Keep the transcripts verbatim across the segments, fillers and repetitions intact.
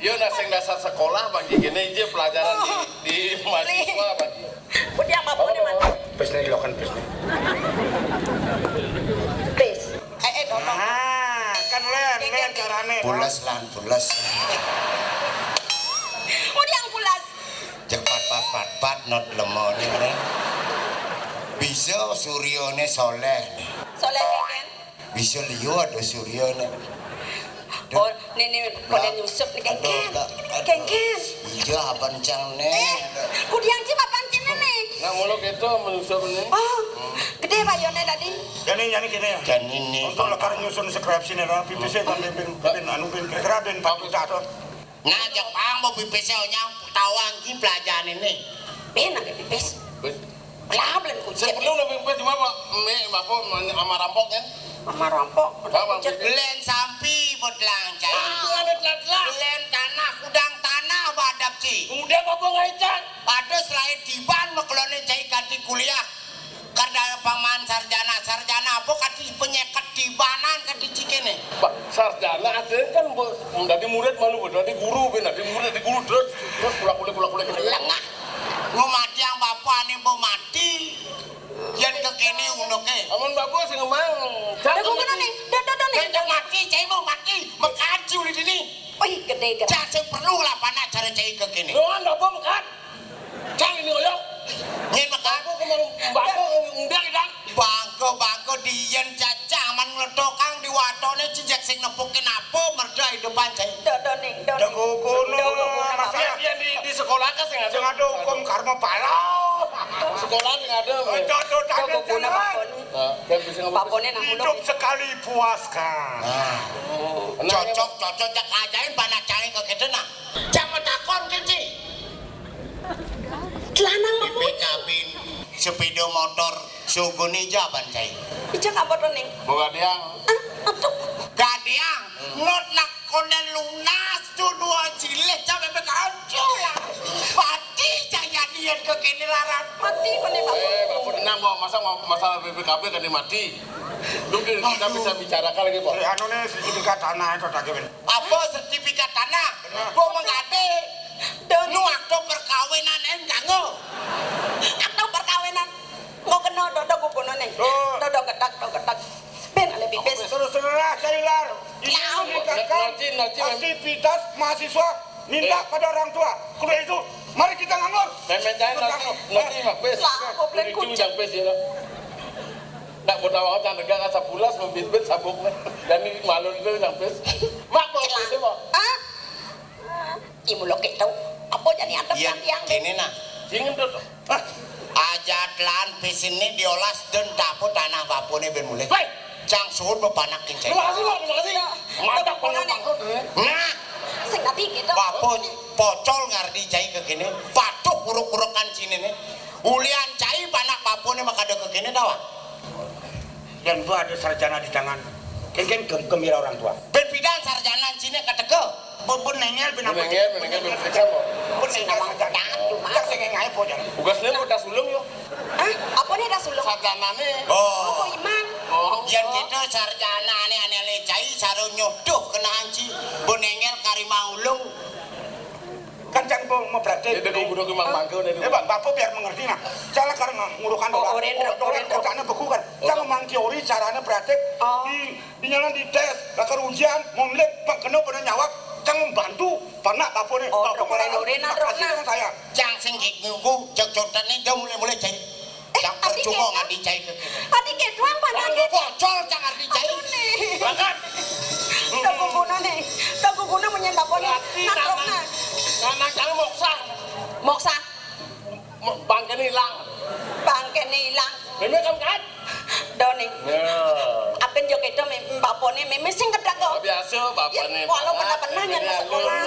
Yo, nah, sing dasar sekolah, Bang Ji, kene iki pelajaran di, di mahasiswa, Bang Ji. Kudu apa nih, Mas? Pis nih, lokan pis nih. Pis. Eh, eh, tolong. Ah, kan len, len carane. Pules lan, pules. Kudu yang pules. Jek pat, pat, pat, pat, not lemone, len. Bisa suryane soleh. Soleh, kan? Bisa liya ada suryane. Oh, nih, nih, pada nyusup nih, Kengken. Kengken. Iya, apa encang nih? Eh, kudu yang cip apa encang nih? Nah, mulu gitu menyusup nih. Oh, gede bayone tadi. Jani, jani kene ya. Jani nih. Untuk lekar nyusun skripsi nih, Ron. Pipis kan ben, ben, anu, ben kira-kira ben empat juta to. Nah, Jepang mau pipis nya tawang ki pelajaran ini. Ben, ada pipis. Lah, belum kucing. Sebelum lebih empat cuma apa? Me, apa, sama rampok kan? Sama rampok. Sama rampok. Len sampi buat langcang. Itu ada telat-telat. Len tanah, udang tanah, badap ci. Udah apa ngaican? Padus lahir tiban, mekelone cai ganti kuliah. Karena paman sarjana, sarjana apa kati penyeket tibanan kati cikene. Pak, sarjana ada kan, Bu. Dari murid malu, dari guru, ben, dari murid, dari guru terus, terus kulak-kulik, kulak-kulik. Lengah. Lu mati yang bapak nih mau mati. Yen kekene unuke. Amun bapak sing ngomong. Dah, gua kena nih. Dah, dah, dah, nih. Nek mati, cai mau mati. Mekaji ulit ini. Wih, gede, gede. Cak sing perlu lah panak cara cai kekene. Lu kan bapak mekat. Cang ini koyo. Yen mekat. Aku kemang bapak ngundang, Dang. Bangko, bangko, diyen cacah man ngletokang di watone, cicak sing nepukin apa, merda hidupan cai. Dodo ning, dodo. Dengku kuno, Mas. Yen, yen di, di sekolah kan sing ada. Sing ada hukum karma pala. Sekolah sing ada. Cocok, cocok, cocok. Nah, kan bisa ngomong. Papone nang hidup sekali puaskan. Nah. Cocok, cocok, cak ajain panak cai kekete nah. Cak metakon kene. Lanang mau kabin, sepeda motor, sugune jaban cai. Ija nggak foto nih. Bukan yang. Ah, atuh. Gadiang, not nak konen lunas tuh dua jilid sampai berkancur lah. Pati jaya niat ke kene laran. Mati mana, Pak? Eh, Pak, tenang, Pak. Masa mau masalah B P K B kan mati? Lu kita bisa bicarakan lagi, Pak. Anu nih, sertifikat tanah itu tak gimana? Apa sertifikat tanah? Benar. Gua mengganti. Dan nu akto perkawinan en kanggo. Akto perkawinan. Mau kena dodo kukuno nih. Oh. Dodo ketak, dodo ketak. Ben ale pipis. Terus-terus cari lar. Ini meningkatkan aktivitas mahasiswa minta pada orang tua. Kudu itu, mari kita nganggur. Memen cai nanti, nanti mah pes. Lah, kok belum kucing. Jang pes ya. Nak bodoh amat, jangan dengar asap bulas, membit-bit sabuk. Dan ini malu itu yang pes. Mak, mau pes, Mak? Hah? Ibu lo keto. Apa jadi ada tiang? Kene nah. Sing entut. Hah? Aja telan pis ini diolas dan dapur tanah bapune ben mulih. Woi. Cang suhun bepanak king cai. Terima kasih, Pak. Terima kasih. Mantap, Pak. Nah. Sing tadi gitu. Bapun pocol ngardi cai ke kene. Patuh kuruk-kurukan sini nih. Ulian cai panak bapune makada ke kene, tawa. Yang gua ada sarjana di tangan. Kengken gem-, gembira orang tua. Ben pidan sarjana sini keteke. Bun, bun nengel, bun apa? Nengel, bun nengel, bun nengel. Bun nengel sarjana. Cak sing ngai po jan. Tugasnya mau tas ulung yo. Hah? Apa nih tas ulung? Sarjanane. Oh. Oh, Iman. Oh. Yang kita sarjana ane ane lecai saro nyodoh kena anci. Bun nengel karima ulung. Kan cang mau, mau praktek. Ya, dia kudu ke Mang Mangko nih. Ya, Pak, Bapak biar mengerti nah. Salah karena ngurukan dolar. Oh, oren, dolar, oren, oren. Otaknya beku kan. Cang memang teori caranya praktek. Oh. Di, di nyalan di tes, bakal ujian, monlek, Pak kena pada nyawab, cang membantu, panak Bapak nih. Oh, Bapak oren, malah oren, terima kasih oren. Dengan saya. Cang sing gik nguku, cek cotan nih, dia mulai-mulai cai. Eh, cang percuma nggak dicai ke kita. Tadi ke doang panak. Bocor cang nggak dicai. Aduh, nih. Berangkat. Tunggu guna nih. Tunggu guna menyen Bapak nih. Berarti natrok, nanang, nah. Nanang cang moksa. Moksa. Mo-, bangkene ilang. Bangkene ilang. Meme kan kan? Doni. Ya. Apen yo keto me-, bapone meme sing gedang kok. Biasa bapone. Ya, walau pernah-pernah nyen sekolah.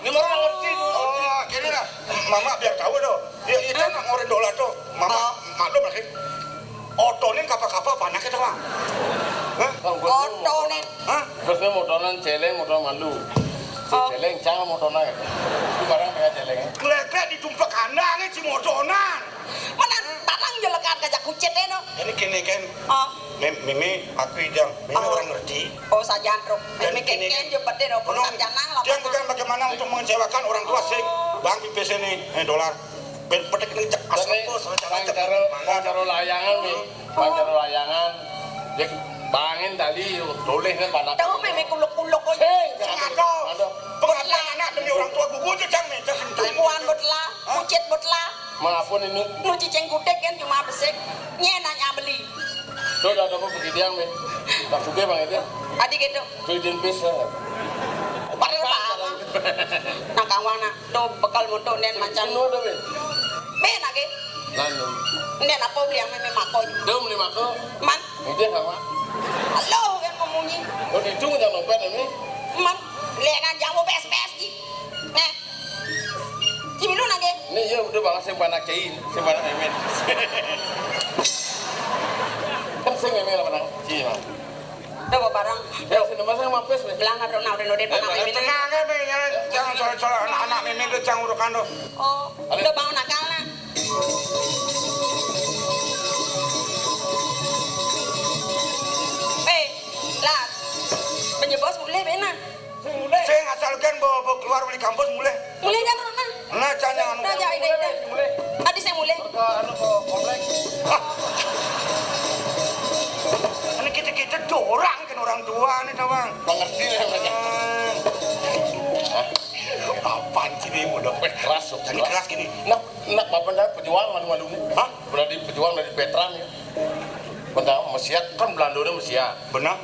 Ini orang ngerti tuh. Oh, gini lah. Mama biar tahu tuh. Ya, itu nak ngoren dolar tuh. Mama maklum lah, Ki. Otone kapal-kapal panak itu, Bang. Hah? Otone. Hah? Terus ini motonan celeng, motor malu. Si celeng, cang motonan. Itu barang tengah celeng. Kletek di tumpak kandang si motonan. Mana tanang yo lek Kajak kucit deh no. Ini gini kan. Oh. Mimi, aku idang. Mimi orang ngerti. Oh, sajan truk. Dan Mimi kene keken kan, juga pedih no. Penuh. Sajan nang lah. Dia bukan bagaimana untuk mengecewakan orang tua sing. Oh. Bang, pipis ini, eh, dolar. Ben petek ning cek pas. Tapi apa, sama cara bang cek. Caro, bang caro layangan nih. Hmm. Bang caro layangan. Dia bangin tadi, tulis kan pada. Tahu Mimi kuluk-kuluk aja. Sing, sing ada. Ada. Pengakuan anak demi orang tua gugu aja, Jang, nih. Jang, sing. Tumpuan botla, hah? Kucit botla. Maafun ini. Nu cicing gudeg kan cuma besik. Nye nanya beli. Tuh, ada apa begitu yang nih? Tak suka bang itu. Adi gitu. Tuh, izin pis, ya. Padahal apa? Nang kawang nak. Tuh, bekal mutu nen macan. Ini udah, Min. Min lagi. Lalu. Nen apa beli yang Mimi mako? Tuh, beli mako. Man. Ini dia sama. Halo, yang memunyi. Oh, di ujung jangan lupa ini. Man. Lihat kan jauh bes-bes ji. Nih. Cimilu nage. Ini ya udah banget sing panak cai, sing panak emen. Kan sing emen apa nang? Cai, Bang. Coba barang. Ya, sing nembak sing mampes, Bang. Belang ngadrok nang udah noden panak emen. Tenang ya, Bang, ya. Jangan soal-soal anak-anak Mimin tuh, jangan urukan tuh. Oh, udah bangun akal nah. Eh, lah. Penyebos boleh benar. Sing mulai. Sing asal kan bawa, bawa keluar beli kampus mulai. Mulai kan, Rona? Nah, jangan, jangan. Nah, jangan, ini, ini. Mulai. Tadi saya mulai. Ke anu, ke komplek. Ah. Ini kita, kita dorang kan orang tua nih, Tawang. Mengerti lah mereka. Hmm. Hah? Apaan sih ini modal? Eh, keras, loh, jadi keras. Keras gini. Nah, nah, apa dah pejuang malu-malu nih? Hah? Berarti pejuang dari veteran ya. Bentar, Mesiat kan Belanda udah Mesiat. Benar.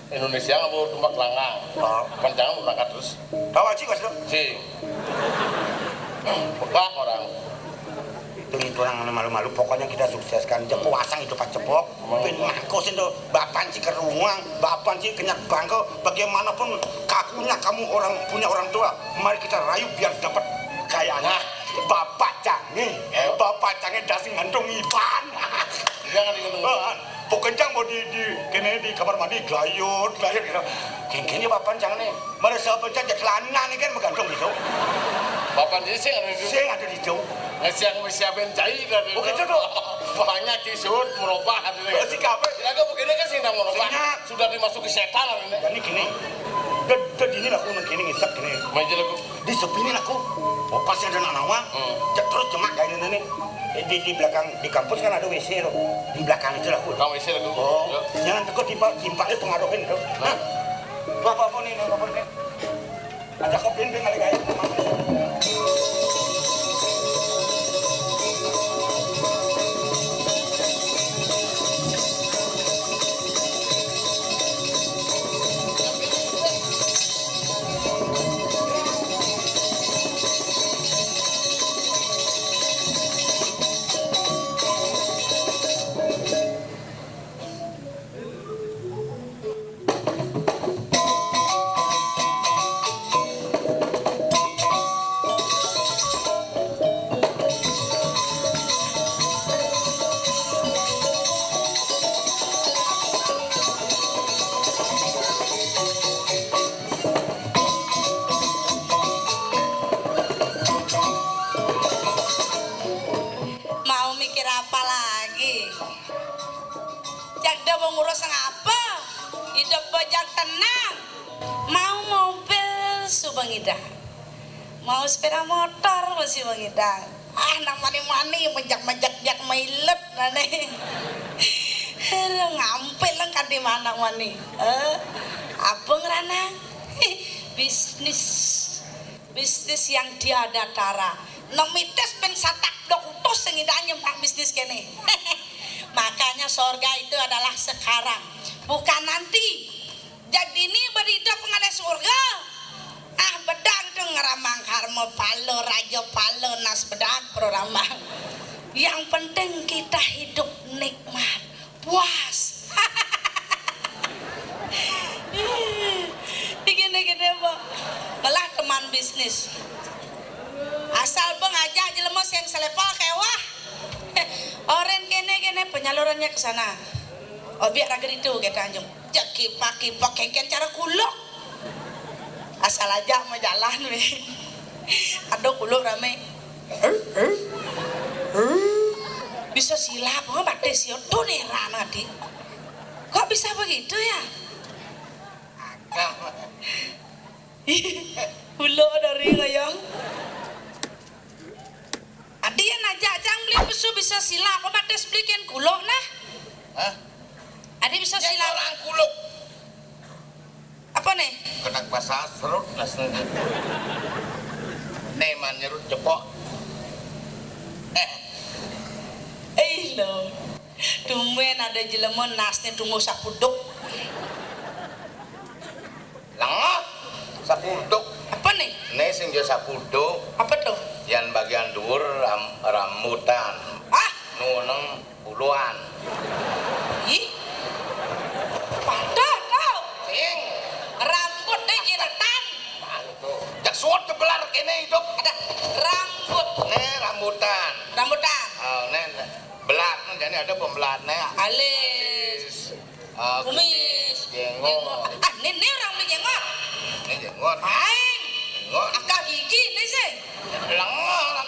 Indonesia nggak mau tumbak langgang. Oh. Panjangan berangkat terus. Tahu aja, Mas, lo? Si. Pekak orang. Itu, itu orang anu malu-malu, pokoknya kita sukseskan. Jepuk asang itu Pak Cepok. Hmm. Pin mangko sih tuh, bapan sih keruang, bapan sih kenyang bangko. Bagaimanapun kakunya kamu orang punya orang tua, mari kita rayu biar dapat kayaknya. Nah. Bapak Cange, eh, Bapak Cange dasi ngantung iban. Jangan digendong. Ah, pok kencang mau di, di, kene di kamar mandi, glayut, glayut gitu. Kengkene bapan jangan nih. Merasa pencet celana nih kan menggantung gitu. Bapan ini sih ada di, sih ada di jauh. Nggak siang siapin cai dari. Oh, gitu tuh. Banyak kisut, merubah hati. Oh, si kafe. Lagu begini kan sih nang merubah. Sehingga sudah dimasuki setan ini. Jadi gini. Ded, ded ini laku nang kene ngisep gini. Meja lagu. Di sepi ini laku. Oh, pas ada anak nawang. Hmm. Cek terus cemak kayak ini nih. Eh, di, di belakang, di kampus kan ada W C loh. Di belakang itu lah, Bun. Tukang W C lah, Bun. Oh, ya. Jangan teko timpa, timpa itu pengaruhin tuh. Nah. Hah? Tuh apa-apa nih, apa-apa nih. Ada kopi ini kali kayak. Mau mikir apa lagi? Cak da mau ngurus ngapa? Hidup bajang tenang. Mau mobil su bang ida. Mau sepeda motor su bang ida. Ah, nang mani-mani, menjak-menjak jak mailet nane. Hero ngampil lang kadi manang mani. Eh, apa ngerana? Bisnis. Bisnis yang tiada tara. Nemitis pin satak dok utus sing ida nyembah bisnis kene. Makanya sorga itu adalah sekarang, bukan nanti. Jadi ini berita pengalih surga. Ah, bedang tu ngeramang karma pala, raja pala, nas bedang perorambang. Yang penting kita hidup nikmat, puas. Digini-gini, Mbok. Belah teman bisnis. Asal bang ajak jelema sing selevel kewah. Oren kene-kene penyalurannya ke sana. Obiak raga itu kita anjung. Cek kipak-kipak kengken cara kuluk. Asal aja mau jalan weh. Aduh kuluk rame. Bisa silap, oh, batis ya, tuh nih Rana, Dik. Kok bisa begitu ya? Ulo dari ngayang. Adi yang ngajak cang beli pesu bisa silap, oh, batis beli kian kuluk nah. Hah? Adi bisa silap. Orang kuluk. Apa nih? Kena basah serut nasnya. Nih, man nyerut cepok. Eh. Eh, lo. Tumben ada jelema nasnya tunggu sapuduk. Lengah. Sapuduk. Apa nih? Nih sing dia sapuduk. Apa tuh? Yang bagian dhuwur ram-, rambutan. Ah? Nu neng buluan. Ih. Padahal tau. Sing. Rambut deh jeretan. Apaan tuh? Jak suwet kebelar kene hidup. Ada rambut. Nih rambutan. Rambutan. Oh, nih, nih. Belat, nih, jadi ada pembelatnya. Alis. Ah, kumis, jenggot. Jenggot. Ah, nih, nih orang beli jenggot. Nih jenggot. Aing. Jenggot. Akal gigi nih sih. Lengah lah.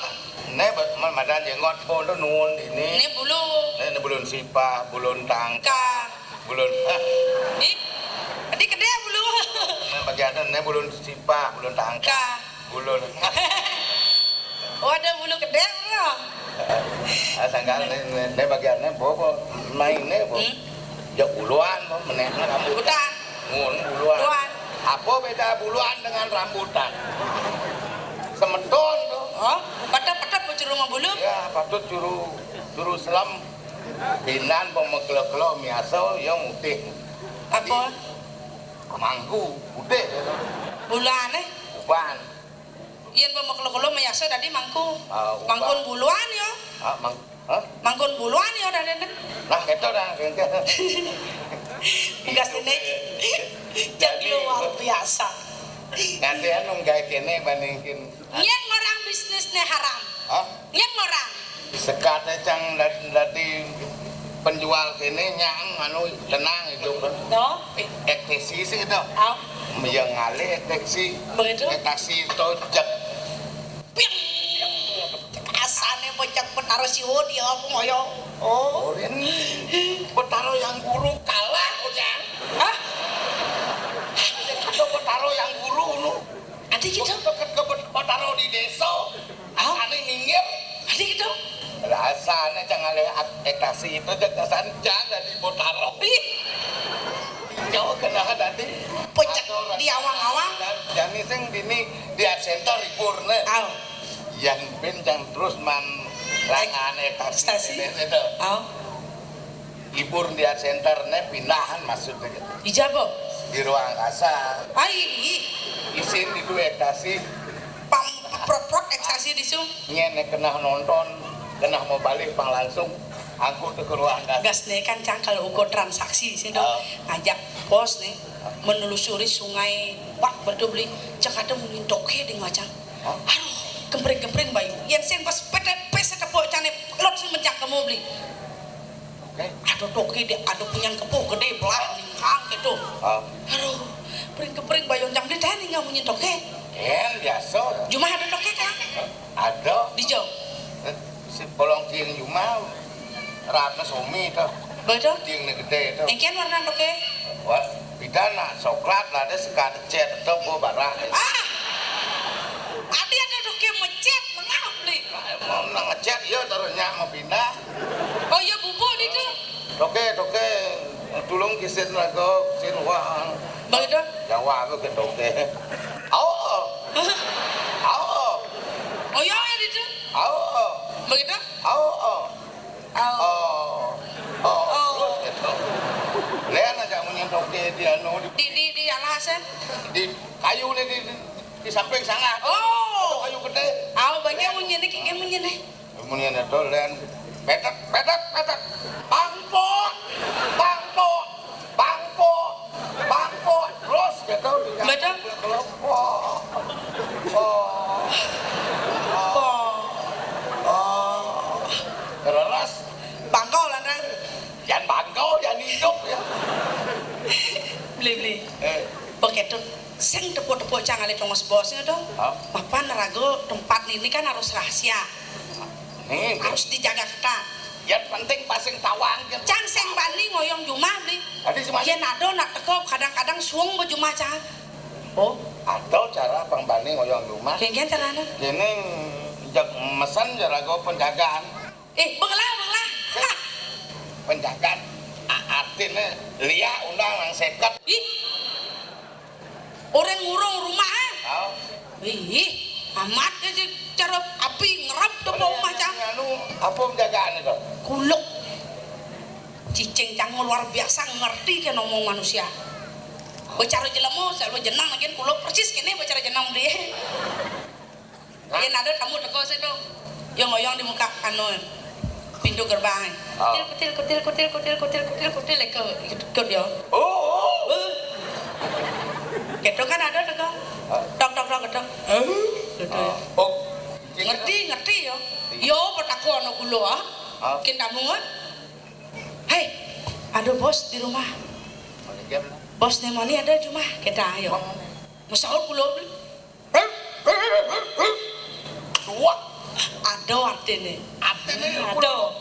Nih, be-, ma-, madan jenggot pun tuh nuun ini. Nih bulu. Nih, nih bulun sipah, bulun tangka. Ka. Bulun. Hah? Ih, tadi gede bulu. Nih bagian nih bulun sipah, bulun tangka. Ka. Bulun. Oh, ada bulu gede, bro. Ah, sangkal nih, nih, nih bagiannya bobo, mainnya bobo. Hmm? Ya buluan, bobo, menehnya rambutan. Rambutan. Mun buluan. Buluan. Apa beda buluan dengan rambutan? Semeton tuh. Oh, patut, patut bocor rumah bulu? Ya, patut curu, curu selam. Binan pemekleklo miaso, ya mutih. Apa? Mangku, putih. Buluan, eh? Uban. Yen pemekelo-kelo meyasa dadi mangku. Ah, upah. Mangkun buluan ya. Ah, mang-, hah? Mangkun buluan ya dadi. Nah, gitu dah. Tugas ini jadi luar biasa. Nanti anu gawe kene bandingkin. Yen orang bisnisnya haram. Hah? Yen orang. Sekate cang dad-, dadi penjual kene nyang anu tenang hidup. No? Ektesi sih itu. Au. Ya ngalih ektesi. Begitu. Ektesi tojek. Piang. Asane bocah Betara Siwo dia aku ngoyo. Oh. Orin Betara yang guru kalah punya. Hah? Itu Betara yang guru lu. Ada gitu. Deket ke Bet-, Betara di desa. Ah? Asane minggir. Ada gitu. Rasane cang ngalih ak-, ektasi itu jeg kesan cang dadi Betara. Ih. Jauh kena dadi. Pecek di awang-awang. Jani sing dini di Art Center libur ne. Au. Yang ben cang terus man rangan ektasi. Ektasi. Itu. Au. Libur di Art Center ne pindahan maksudnya gitu. Ijabo. Di ruang kasar. Ai. Isin di dua ektasi. Pang prot-prot ektasi di sung. Nyene kena nonton, kena mau balik pang langsung angkut ke ruang kasar. Gas ne kan cang kalau ukur transaksi sih dong. Oh. Ngajak pos nih menelusuri sungai. Wah, betul beli. Cang ada mungkin toke di macam. Hah? Aduh, kempring-kempring bayu. Yen sing pas pete pes tepuk cane lot sing mencak kamu beli. Oke. Aduh, toke dia, aduh, punyan kepuh gede belah ningkang gitu. Ah. Aduh, pring-kepring bayun jam di teh ninggal munyi toke. Ken biasa. Jumah ada toke kan? Ada. Di jauh. Eh, si bolong kiring jumah. Ratna somi itu. Betul. Kiring gede itu. Engkian warna toke. Wah, pidana coklat lah ada sekat cet itu bu barang. Ah. Adi ada toke mecet mengap beli. Mau nang ngecet iya taruhnya mau pindah. Oh iya bubuk di itu. Toke, toke, tulung kisin lagu, sin wang. Begitu? Jawa aku ke toke. Au, au. Au, au. Oh iya, iya, di itu. Au, au. Begitu? Au, au. Au. Au. Au. Au. Terus gitu. Lihat aja munyi toke di anu di, di, di, di alas, eh? Di kayu nih, di, di, di samping sana. Oh. Ada kayu gede. Au, banyak munyi nih, kayak munyi nih. Kemudian itu len petet, petet, petet. Bangkok, bangkok, bangkok, bangkok. Terus gitu. Betul. Kelompok. Oh. Oh. Oh. Terus. Bangkau lah, Nang. Jangan bangkau, jangan hidup ya. Beli-beli. Eh. Begitu. Sing tepuk-tepuk cang ngalih tongos bosnya dong. Hah? Mapan ragu tempat ini kan harus rahasia. Nih, harus dijaga ketat. Yén penting pas sing tawang, yén cang sing bani ngoyong jumah, Bli. Tadi semuanya. Yén ada nak teka, kadang-kadang suwung ba jumah cang. Oh, ada cara pang bani ngoyong jumah. Kéngkén carané? Kéné, jak mesen jaraga penjagaan. Eh, bengelah, bengelah. Penjagaan, a-, artiné liak undang nang seket. Ih. Orang ngurung rumah, ah. Tahu. Ih, amat ya, cara api ngerap tu. Boleh, omah, ya, cang. Anu, apa penjagaan itu? Kuluk. Cicing cang luar biasa ngerti ke ngomong manusia. Bicara jelema, selalu jenang lagi kuluk persis kene bicara jenang dia. Hah? Yén ada tamu teka situ. Yo ngoyong di muka anu pintu gerbang. Oh. Kutil, kutil, kutil, kutil, kutil, kutil, kutil, kutil, leka ikut, ikut yo. Oh, oh. Eh. Gitu kan ada teka. Oh. Tok, tok, tok, gitu. Eh, gitu. Oh. Oh. Ngerti, ngerti yo. Iya. Yo, petakon aku lo, ah. Oh. Kin tamu, ah. Hei, ada bos di rumah. Mana dia, Bli? Bos Nemoni ada cuma kita ayo. Oh. Masaut kulo, Bli. Suwak. Ada artiné. Artiné ada.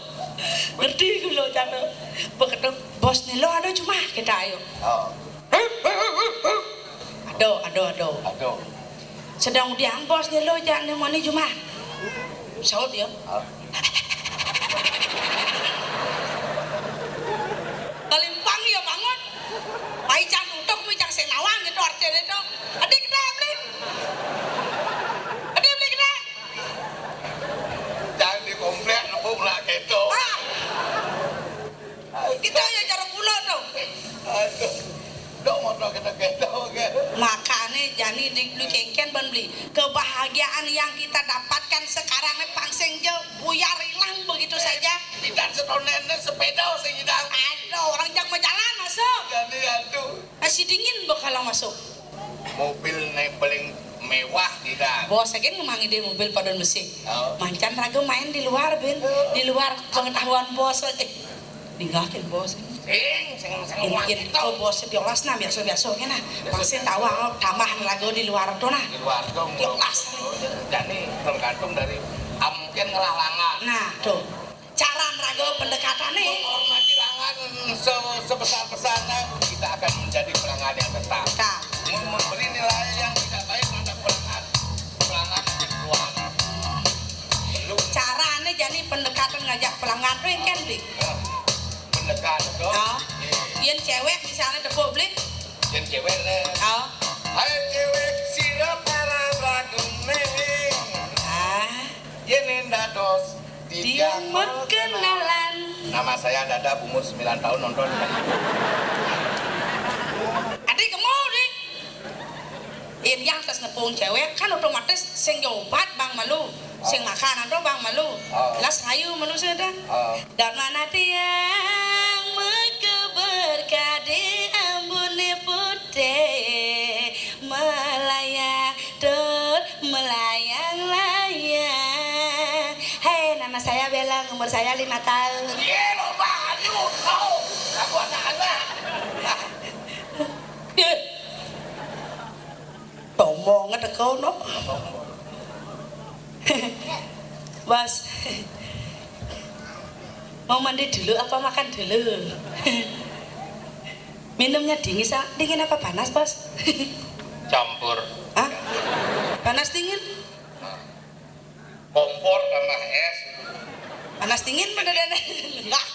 Ngerti kulo cara. Begitu bos Nilo ada cuma kita ayo. Oh. Ada, ada, ada. Ada. Sedang udiang bos Nilo jak Nemoni cuma. Saut ya. Oh. Kalimpang ya bangun. Pai cang tutup, mi cang sing nawang gitu artiné to. Adi kita, Bli. Adi, Bli, kita. Cang di komplek nemu lah gitu. Ah. Kita ya cara kulo to. Aduh. Dok motor kita gitu, oke. Makané jani di Bli kéngkén ban Bli. Kebahagiaan yang kita dapatkan sekarang ini pang sing ja buyar hilang begitu saja. Tidak setonennya sepeda sing hilang. Aduh, orang jak majalan masuk. Jadi aduh. Masih dingin bakal masuk. Mobil naik paling mewah tidak. Bos lagi ngemangi dia mobil padon besi. Oh. Mancan raga main di luar, Bin. Oh. Di luar pengetahuan bos. Eh, ninggalin bos. Sing, sing, sing. Yén, yén itu. Kok bos diolas nah biasa-biasa aja nah. Biasa. Pasti tahu, ah, tambahan raga di luar tuh nah. Di luar tuh. Diolas. Jadi tergantung dari, ah, mungkin ngelah langan. Nah, tuh. Cara raga pendekatané. Menghormati langan se-, sebesar-besarnya, kita akan menjadi pelanggan yang tetap. Tetap. Mem-, memberi nilai yang tidak baik terhadap pelanggan, pelanggan yang kedua. Belum. Carané jani pendekatan ngajak pelanggan tuh yang kan, Bli? Ya. Pendekatan tuh. Oh. Iya. Yén cewek misalnya tepuk, Bli. Yén cewek, lé. Oh. Hai cewek, sira para raguné. Ah. Yén dados tiang kenalan. Nama saya Dadap, umur sembilan tahun, nonton. Adi kemu, Dik. Yén yang tas nepung cewek, kan otomatis sing jobat bang malu, sing makan atau bang malu. Oh. Jelas rayu malu sudah. Oh. Dan mana tiang meke berkade ambune putih melayang. Tur melayang-layang. Hei, nama saya Belang, umur saya lima tahun. Iya, lo banyu, kau. Aku anak-anak. Ih. Ngomong ada kau, no. Bos, mau mandi dulu apa makan dulu? Minumnya dingin, sa-, dingin apa panas, Bos? Campur. Hah? Panas dingin? Kompor tambah es. Panas dingin pada dana. Enggak.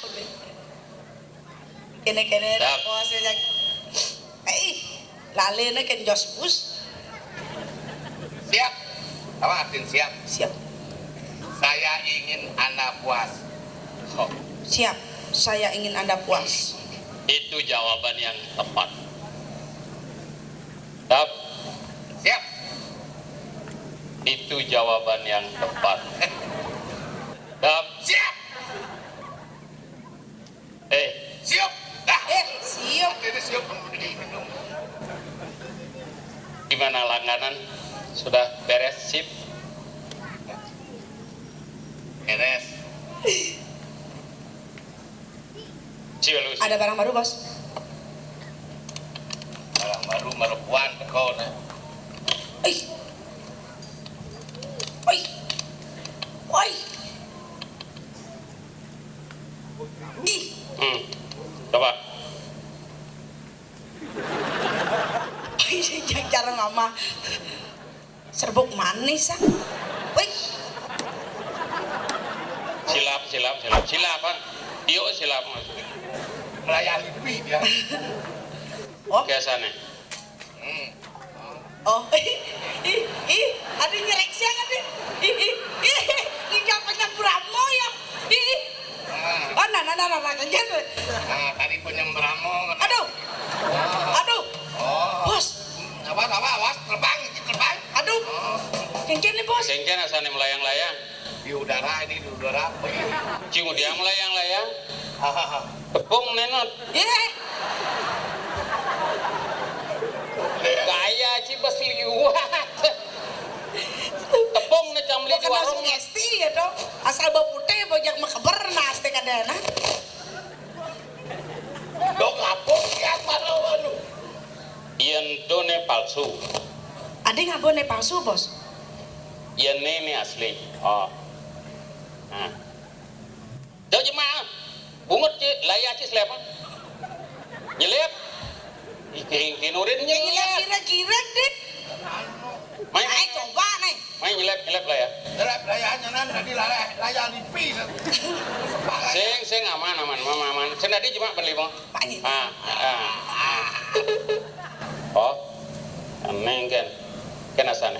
Kene-kene. Siap. Bos ya. Eh, lalene kan jos bus. Siap. Apa artinya siap? Siap. Saya ingin Anda puas. Oh. Siap. Saya ingin Anda puas. Itu jawaban yang tepat. Dap. Siap. Itu jawaban yang tepat. Dap. Siap. Eh. Siap. Dah. Eh, siap. Ini siap. Gimana langganan? Sudah beres, sip? Beres. Ada barang baru, Bos. Barang baru, merebuan teko, nah. Ih. Oi. Oi. Nisa. Wih. Silap, silap, silap, silap, Bang. Yuk, silap, Mas. Melayang lipi dia. Oh. Biasanya. Hmm. Oh. Ih, ih, ih, ada nyerek siang ada. Ih, ih, ih, ih, jangan penyambramo ya. Ih, ih. Ah. Oh, nah, nah, nah, nah, nah, kayak gitu. Nah, tadi penyambramo. Aduh. Ah. Aduh. Oh. Bos. Awas, awas, awas, terbang, terbang. Aduh. Oh. Kengken nih, Bos. Kengken asane melayang-layang. Di udara ini, di udara. Cing, dia melayang-layang. Ah. Tepung nenot. Ye. Gaya ci bes liwat. Tepung ne cang beli di warung. Sugesti ya, dong. Asal bau putih, bau jak mekeber, nah, astik ada, nah. Dok, apa ya, para walu? Yen to ne palsu. Ada ngapa ne palsu, Bos? Yen ne, ne asli. Oh. Nah. Jauh jemaah. Bungut ci, laya ci selep. Nyelep. Iki, iki nurin nyelep. Nyelep kira-kira, Dik. Main. Ayo coba, nih. Main nyelep, nyelep laya. Nyelep layanya nan tadi laya, laya lipi. Sing, sing aman, aman, aman, aman. Sing tadi cuma berlima. Pak, ini. Ah, ah, ah. Oh. Aneh kan. Kan asane.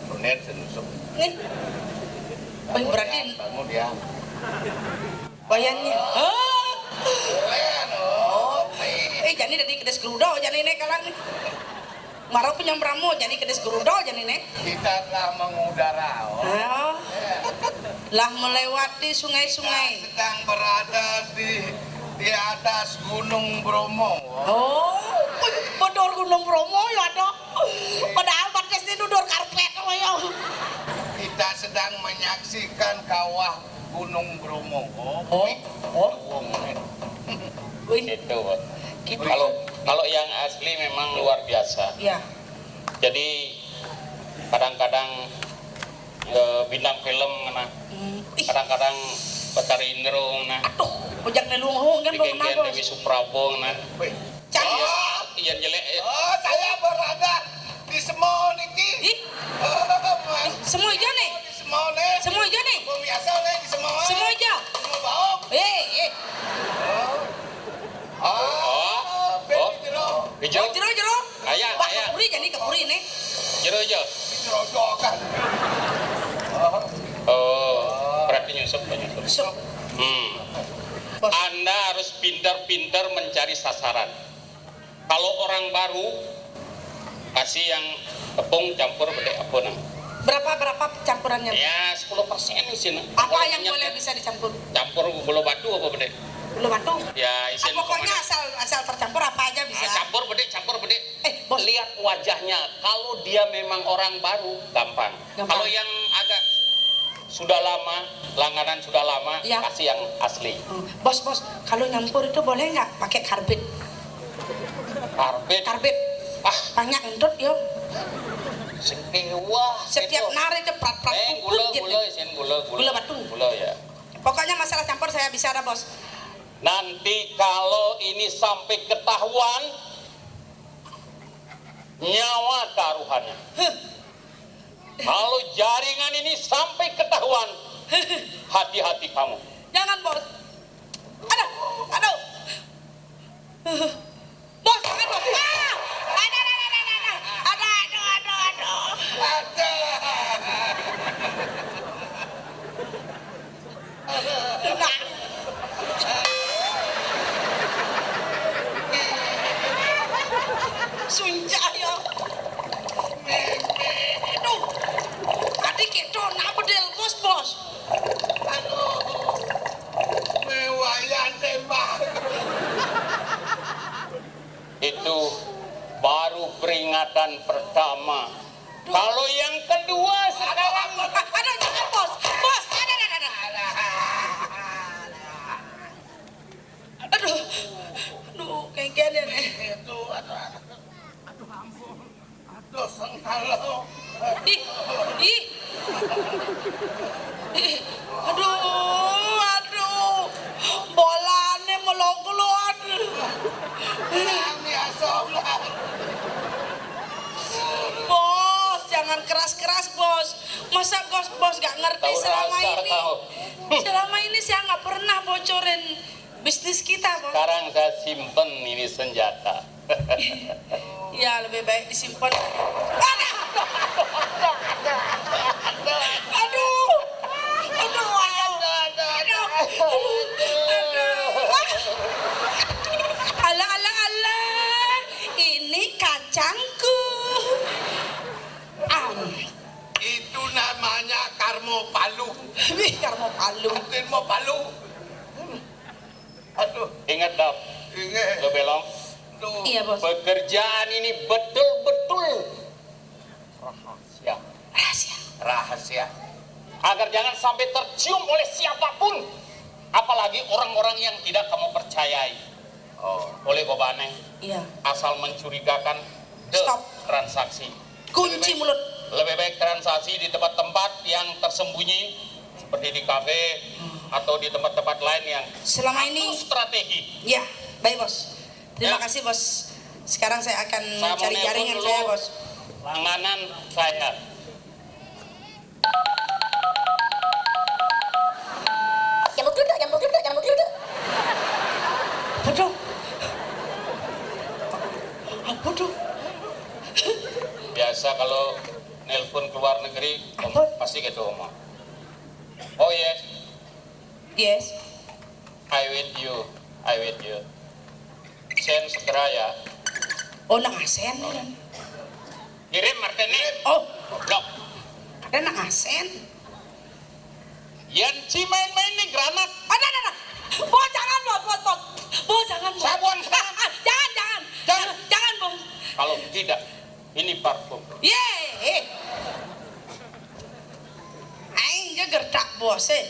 Tunen senusuk. Nih. Baik, berarti bangun dia. Wayannya. Oh. Keren, oh. Eh, jani dari kedes gerudo, jani ne kalang nih. Marau penyambramo, jani kedes gerudo, jani ne. Kita telah mengudara, oh. Oh. Lah melewati sungai-sungai. Kita sedang berada di, di atas Gunung Bromo. Oh, wih, bedor Gunung Bromo ya, Dok. Padahal batas ini dudur karpet, oh, ya. Kita sedang menyaksikan kawah Gunung Bromo. Oh, oh. Wong. Wih. Itu, Bos. Gitu. Kalau, kalau yang asli memang luar biasa. Iya. Jadi kadang-kadang, eh, bintang film ngena. Hmm. Ih. Kadang-kadang Betari Indro ngena. Aduh, ojak nelung kan. Dewi Suprabo ngena. Wih. Cari. Oh, iya jelek ya. Oh, saya berada di Semo niki. Ih. Oh, Semo ijo nih. Di Semo nih. Semo ijo nih. Semo biasa nih di Semo. Semo ijo. Semo bawang. Eh, eh. Oh. Oh. Beli jero. Ijo. Oh, jero, jero. Kaya, wah, kaya. Kepuri jadi kepuri nih. Jero ijo. Jero jokan. Oh. Oh, berarti nyusup, nyusup. Nyusup. Hmm. Bos. Anda harus pintar-pintar mencari sasaran. Kalau orang baru, kasih yang tepung campur bedek apa, nah. Berapa, berapa campurannya? Ya, sepuluh persen isin. Apa yang boleh bisa dicampur? Campur gula batu apa bedek? Gula batu? Ya, isin. Ah, pokoknya asal, asal tercampur apa aja bisa. Ah, campur bedek, campur bedek. Eh, Bos. Lihat wajahnya. Kalau dia memang orang baru, gampang. Gampang. Kalau yang agak sudah lama, langganan sudah lama, ya, kasih yang asli. Hmm. Bos, Bos, kalau nyampur itu boleh nggak pakai karbit? Karbit? Karbit. Ah. Banyak entut, yo. Sing kewah. Setiap nari ceprat-prat. Eh, gula, gula, isin gula, gula. Gula batu. Gula, ya. Pokoknya masalah campur saya bisa dah, Bos. Nanti kalau ini sampai ketahuan, nyawa taruhannya. Huh. Kalau jaringan ini sampai ketahuan, hati-hati kamu. Jangan, Bos. Aduh, aduh. Bos, jangan, Bos. Ah! Ada, ada, ada, ada, ada. Ada, aduh, aduh, aduh. Ada. Nah. Sunjak ya. Aduh. Tadi kita nak bedel, Bos, Bos. Aduh. Mewayan tembak. Itu baru peringatan pertama. Duh. Kalau yang kedua sekarang. Aduh, jangan, Bos. Bos, ada, ada, ada. Aduh, aduh, kayak gini nih. Itu, aduh, aduh, aduh, ampun. Aduh, sengkalo. Ih, ih. Ih, aduh, aduh. Bolane melong keluar. Yang biasa ular. Bos, jangan keras-keras, Bos, masa bos, bos nggak ngerti selama ini? Selama ini saya nggak pernah bocorin bisnis kita, Bos. Sekarang saya simpen ini senjata. Ya, lebih baik disimpan. Aduh! Aduh! Aduh! Aduh! Aduh! Alah, alah, alah! Ini kacangku. Am. Itu namanya karmo palu. Wih, karmo palu. Karmo palu. Aduh. Ingat, Dok. Ingat. Lo belong. Tuh. Iya, Bos. Pekerjaan ini betul-betul rahasia. Rahasia. Rahasia. Agar jangan sampai tercium oleh siapapun. Apalagi orang-orang yang tidak kamu percayai. Oh, boleh kok, Bane? Iya. Asal mencurigakan, deh, stop. Transaksi. Kunci mulut. Lebih baik transaksi di tempat-tempat yang tersembunyi, seperti di kafe atau di tempat-tempat lain yang selama ini strategi. Ya, baik, Bos. Terima kasih, Bos. Sekarang saya akan cari jaringan saya, Bos. Langganan saya. Jambuk dulu, jambuk dulu, jambuk dulu. Aduh. Aduh. Biasa kalau nelpon ke luar negeri, pasti gitu ngomong. Oh, yes. Yes. I wait you. I wait you. Send segera ya. Oh, nang asen nih. Kirim, Martini. Oh. Goblok. Ada nang asen. Yan, si main-main nih granat. Ada, ada, ada. Bos, jangan, Bos, Bos, Bos. Bos, jangan, Bos. Sabuan sekarang. Ah, ah, jangan, jangan. Jangan. Jangan, Bos. Kalau tidak, ini parfum. Ye. Aing gegertak, Bos, eh.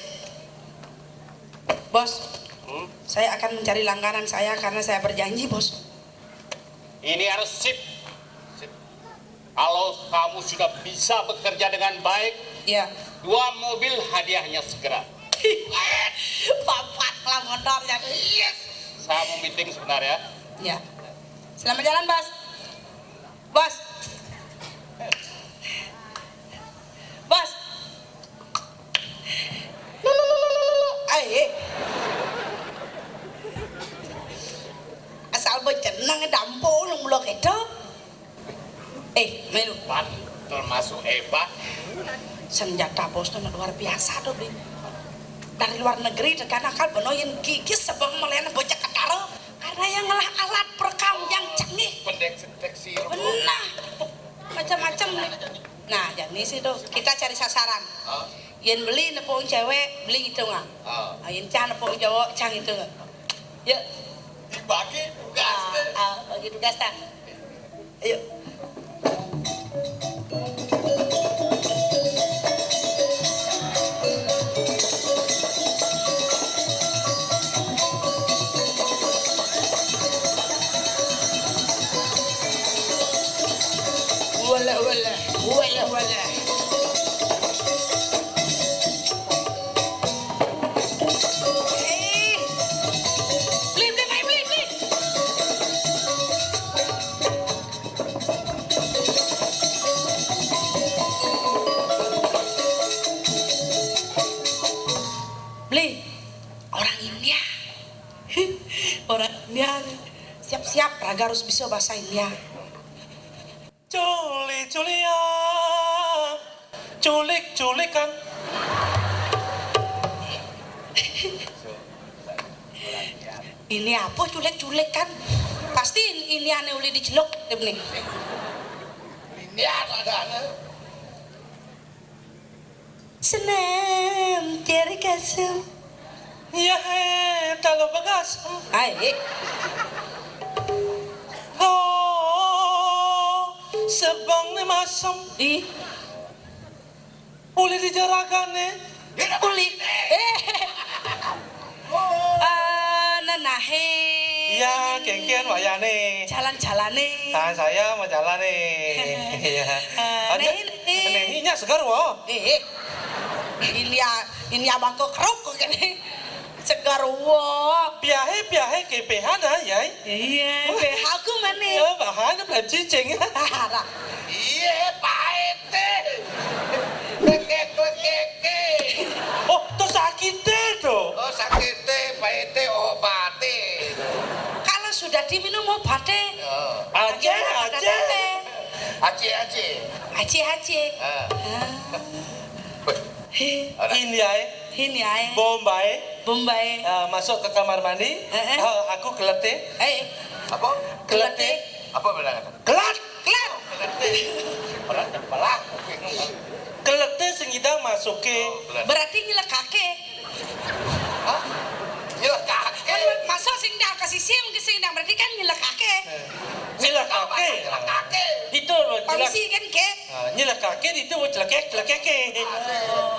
Bos, saya akan mencari langganan saya karena saya berjanji, Bos. Ini harus sip. Sip. Kalau kamu sudah bisa bekerja dengan baik, ya, dua mobil hadiahnya segera. Papat lah motornya. Yes. Saya mau meeting sebentar ya. Ya. Selamat jalan, Bos. Bos. Bos. Ai, eh. Asal becenang dampo lu mula kedo. Eh, melu. Hebat, termasuk hebat. Senjata bos tuh luar biasa tuh, Bli. Dari luar negeri tekan akal benoin gigi sebeng melian bocah ketara karena yang ngelah alat perekam yang canggih. Pendek deteksi. Benar. Macam-macam nih. Nah, jadi sih tuh kita cari sasaran. Hah? Yen beli nepung cewek, beli gitu nggak? Ah. Ah, yen cang nepung cowok, cang gitu nggak? Ya. Dibagi tugas. Ah, deh. Ah, bagi tugas, ta. Ayo. Wala, wala, wala, wala. Eh. Bli, bli, bli, bli, bli. Bli, orang India. Orang India. Siap-siap, raga harus bisa bahasa India. Culi, culia, culik, culikan. Ini apa culik-culik kan? Pasti ini aneh uli diceluk, ini. Ini ada, ada, ada. Senam cari kasem. Iya, eh, kalau bekas. Ai. Go, sebang ni masem. Ih. Uli di jaragan ni. Uli. Eh. Eh, nenahe. Iya, kengken wayane. Jalan-jalane. Ah, saya mau jalan nih. Iya. Eh, ada nehi, nehi. Nehinya segar, wo. Eh, eh. Ini ya, ini abang kok keruk kok gini. Segar, wo. Piahe, piahe ke pehan, ah, ya. Iya, pehaku mana? Ya, bahan, belum cicing. Iya, pahit deh. Ate. Ya. Aceh, Aceh. Aceh, Aceh. Aceh, Aceh. Ah. Ah. Weh, ini ae. Ini ae. Bombay. Bombay. Ah, masuk ke kamar mandi. Heeh. Ah, aku kelete. Eh. Apa? Kelete. Kelete. Apa bilang? Kelat. Kelat. Kelete. Kelat, kelat. Kelete sing idang masuke. Oh, kelat. Berarti nyelekake. Hah? Nyelekake. Kan masa sing ndang kasih sim ke sing ndang, berarti kan nyelekake. Eh. Nyelekake. Nyelekake. Itu loh, nyelek- Pamisi kan ke? Ah, nyelekake itu mau celekek, celekeke.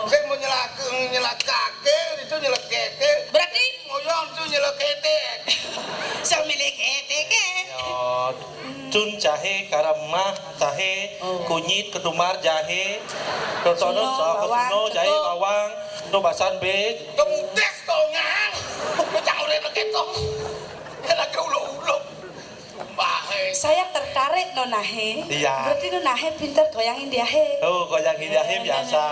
Sing mau nyelak-, nyelekake itu nyelekeke. Berarti ngoyong tuh nyelekete. Sambil kete ke. Ya, cun jahe, karemah jahe, oh, kunyit, ketumbar jahe, totono, suno, bawang, suno, jahe, cetuk, bawang, itu basan be. Kemudes tongang. Kok caure begitu? Ya lagi uluk-uluk. Mbah, eh. Saya tertarik, Nonahe. Iya. Berarti Nonahe pinter goyang Indiahe. Oh, goyang Indiahe, eh, biasa.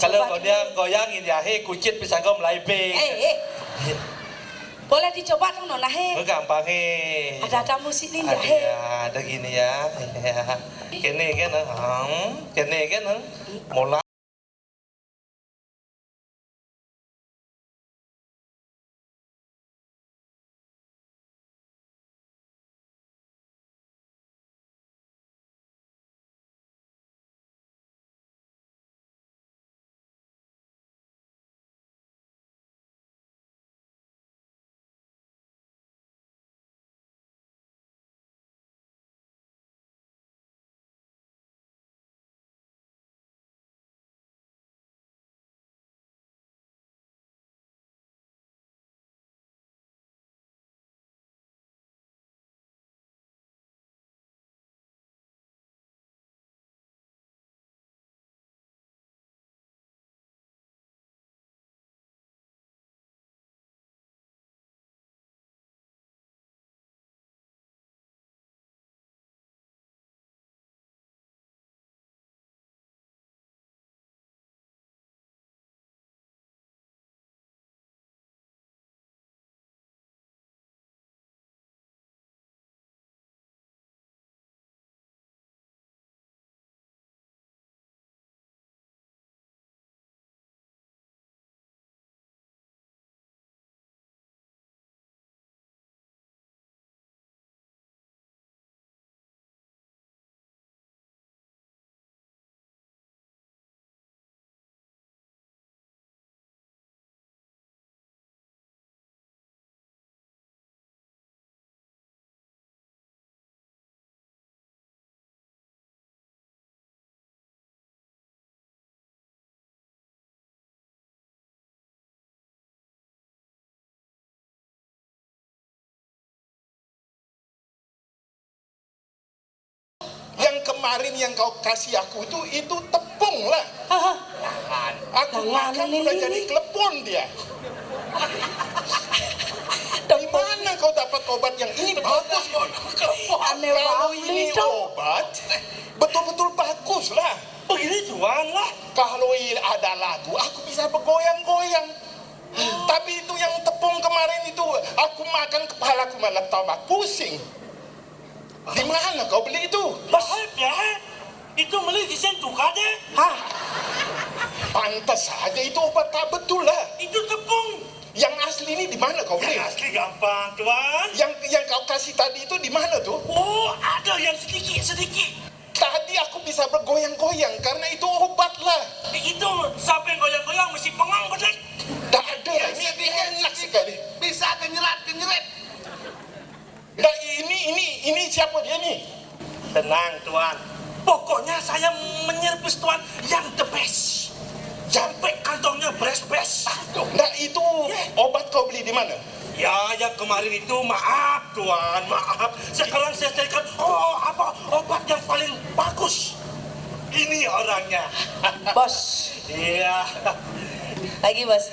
Kalau goyang, goyang Indiahe, kucit bisa kau melai be. Eh, eh. Iya. Boleh dicoba dong, Nonahe. Oh, gampang, eh. Ada, ada musik nih, Indiahe. Ada, ada gini ya. Ya. Kene, kene, hmm, kene, kene. Mola. Yang kemarin yang kau kasih aku itu, itu tepung lah. Hah? Aku makan ini, sudah jadi klepon dia. Di mana kau dapat obat yang ini? Bagus ini. Kalau ini obat, betul-betul bagus lah. Begini, Tuan, lah. Kalau ada lagu, aku bisa bergoyang-goyang. Tapi itu yang tepung kemarin itu, aku makan, kepalaku malah tambah pusing. Di mana kau beli itu? Bos, ya, itu beli di Sentuka deh. Hah? Pantas saja itu obat tak betul lah. Itu tepung. Yang asli ini di mana kau beli? Yang asli gampang, Tuan. Yang, yang kau kasih tadi itu di mana tuh? Oh, ada yang sedikit-sedikit. Tadi aku bisa bergoyang-goyang karena itu obat lah. Itu sampai goyang-goyang mesti pengang, bedek. Tak ada lah, ini enak sekali. Bisa genyerat-genyerit. Nah, ini, ini, ini siapa dia nih? Tenang, Tuan. Pokoknya saya menyervis Tuan yang the best. Sampai kantongnya bres-bres. Nah, itu obat kau beli di mana? Ya, yang kemarin itu, maaf, Tuan, maaf. Sekarang saya carikan, oh, apa, obat yang paling bagus. Ini orangnya. Bos. Iya. Lagi, Bos.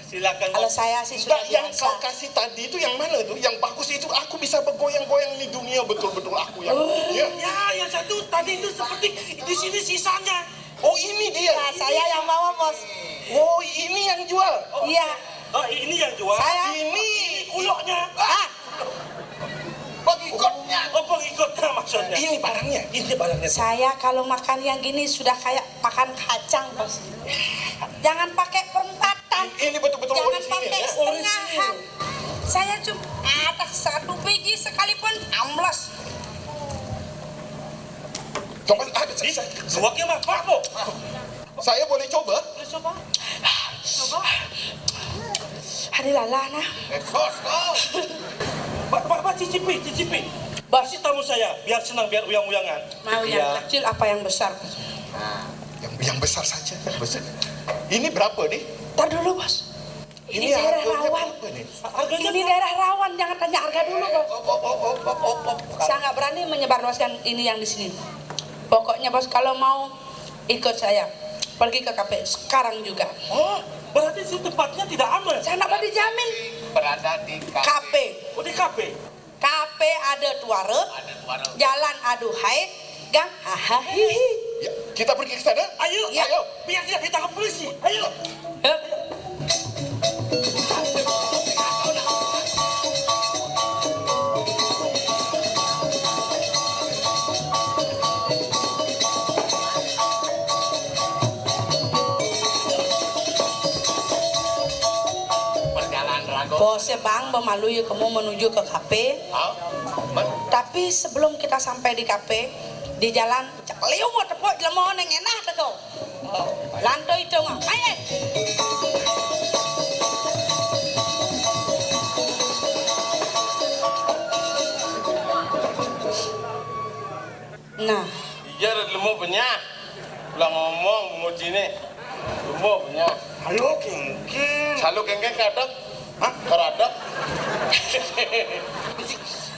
Silakan, Bos. Kalau saya sih sudah biasa. Yang kau kasih tadi itu yang mana tuh? Yang bagus itu, aku bisa bergoyang-goyang, di dunia betul-betul aku yang punya. Ya, yang satu tadi itu seperti di sini sisanya. Oh, ini dia. Ya, saya yang bawa, Bos. Oh, ini yang jual. Iya. Oh, ini yang jual. Saya. Ini kuloknya. Ah. Bagi kau Pengikutnya maksudnya. Ini barangnya. Ini barangnya. Saya kalau makan yang gini sudah kayak makan kacang, Bos. Jangan pakai perempatan. Ini betul-betul. Jangan orisinil, pakai ya? Setengahan. Orisinil. Saya cuma ada satu biji sekalipun ambles. Coba, ah, saya, saya, saya. Dua kilo, Pak, Bu. Saya boleh coba? Boleh coba. Coba. Hari lalah, nah. Eh, kos, kos. Pak, Pak, Pak, cicipi, cicipi. Bos. Kasih tamu saya, biar senang, biar uyang-uyangan. Mau yang kecil apa yang besar? Nah, yang, yang besar saja, yang besar. Ini berapa, nih? Tar dulu, Bos. Ini daerah rawan. Ini daerah rawan, jangan tanya harga dulu, Bos. Saya nggak berani menyebarluaskan ini yang di sini. Pokoknya, Bos, kalau mau ikut saya, pergi ke kafe sekarang juga. Oh, berarti si tempatnya tidak aman. Saya nggak berani jamin. Berada di kafe. Kafe. Oh, di kafe. Kafe ada tuara, ada tuara. Jalan aduhai, gang hahahihi. Ya, kita pergi ke sana. Ayo, ya. Ayo. Biar tidak ditangkap polisi. Ayo. Hah? Perjalanan ragu. Bosnya Bang, bemalu ya kamu menuju ke kafe. Hah? Tapi sebelum kita sampai di kafe, di jalan cekliu mau tepuk jelema neng enah teko. Lanto itu mah. Aye. Nah. Iya, ada lemu banyak. Ulah ngomong, bungut sini. Lemu banyak. Halo, kengkeng. Halo, kengkeng, kadok. Hah? Karadok.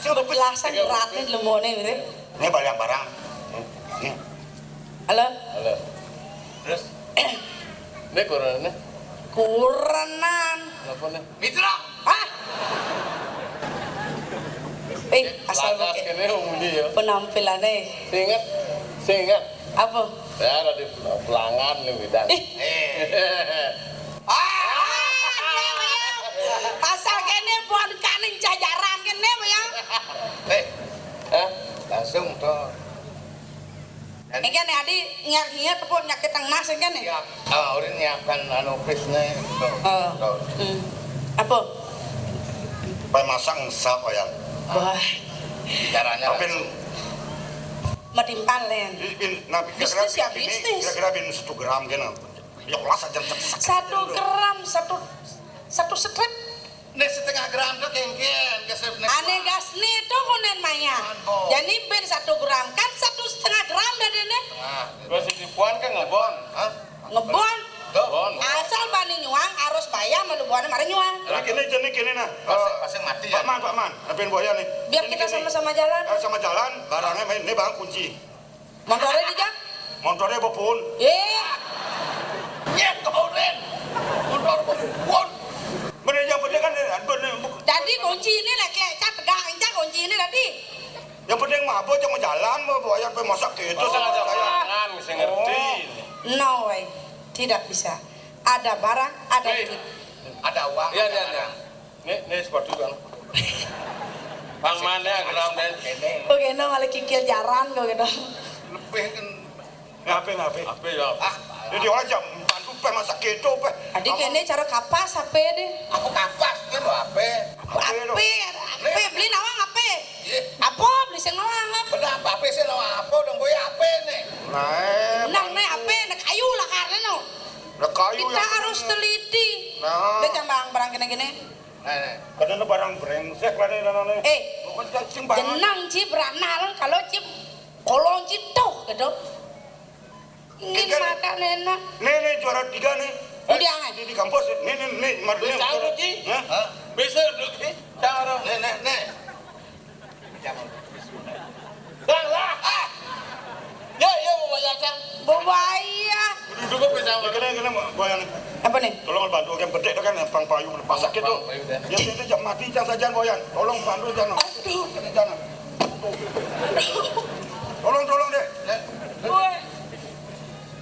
Sing udah pes-, lasan berat nih lemone, mirip. Ini balik barang. Nih. Halo? Halo. Terus? Ini kurenan nih? Kurenan. Apa nih? Mitra. Hah? Eh, asal pakai kene umuni ya. Penampilannya. Sing inget, sing inget. Apa? Ya, ada di pelanggan nih, bidang. Ih. Eh. Ah, kene ya. Asal kene bukan kaning jajaran kene ya. Eh. Hah? Langsung tuh. Engke nih, Adi, nyiap-nyiap apa nyakit teng mas, engke nih? Siap. Ah, udah nyiapkan anu, pis nih. Tuh. Oh. Tuh. Hmm. Apa? Pai masang sap, ya. Wah. Caranya tapi langsung. Matimpal, Len. Ini bin, nah, bisnis kira-kira ya, bin, bisnis. Kira-kira bin satu gram kene. Ya, olah saja. Satu gram, satu, satu strip. Nih setengah gram tuh kengken, kesep nih. Ane gas nih tuh kunen maya. Jadi ben satu gram kan satu setengah gram dah deh nih. Nah, terus si Puan kan ngebon. Hah? Ngebon. Tuh. Bon. Asal bani nyuang harus bayar malu buahnya mari nyuang. Nah, kene, kene, kene, nah. Pasti, eh, pasti mati ya. Pak Man, Pak Man, apain buahnya nih? Biar kita sama-sama jalan. Eh, sama jalan, barangnya main, ini bang kunci. Montore di jam? Montore bepun. Eh. Ya, koren. Montor bepun. Bener yang bener kan, bener. Tadi kunci ini lagi, cak tegak, cak kunci ini tadi. Yang penting mabuk, jangan jalan, mau bawa yang masak gitu. Masalah sama saya. Jangan, mesti ngerti. Oh. No way. Tidak bisa. Ada barang, ada duit. Ada uang, iya, ada iya, barang. Nih, nih sepatu kan. Pang mana geram deh? Oke, no, malah kikil jaran kok gitu. Lebih kan. Ngape, ngape? Ape ya? Ah, jadi orang jam bantu pe masak gitu pe. Tadi kene cara kapas ape deh? Aku kapas, dia mau ape? Ape, ape, beli nawang ape? Iya. Apa beli sing nawang? Bener apa, ape sih nawang apa? Dong gue ape nih? Nah, nang nih ape? Nah, kayu lah karena no. Lah kayu. Kita harus teliti. Nah. Udah jambang barang gini-gini. Nah, nah. Kadang barang brengsek lah nih, nah, nih. Eh, bukan cacing banget. Jenang ci beranal kalau ci kolong ci tuh gitu. Ini kan makan enak. Nih, nih, juara tiga nih. Udah, eh, di, di kampus. Nih, nih, nih, Mardini. Bisa duduk, Ji? Hah? Bisa duduk, Ji? Cara. Nih, nih, nih. Dah, lah. Ah. Ya, ya, mau bayar, Cang. Bawa bayar. Duduk, duduk, bisa. Kena, kena, bayar nih. Apa nih? Tolong bantu yang bedek kan, yang pang payu, pasak gitu. Pang payu, dah. Ya, itu jam mati, jam sajian, boyan. Tolong bantu, jangan. Aduh. Jangan. Tolong, tolong deh. Woi,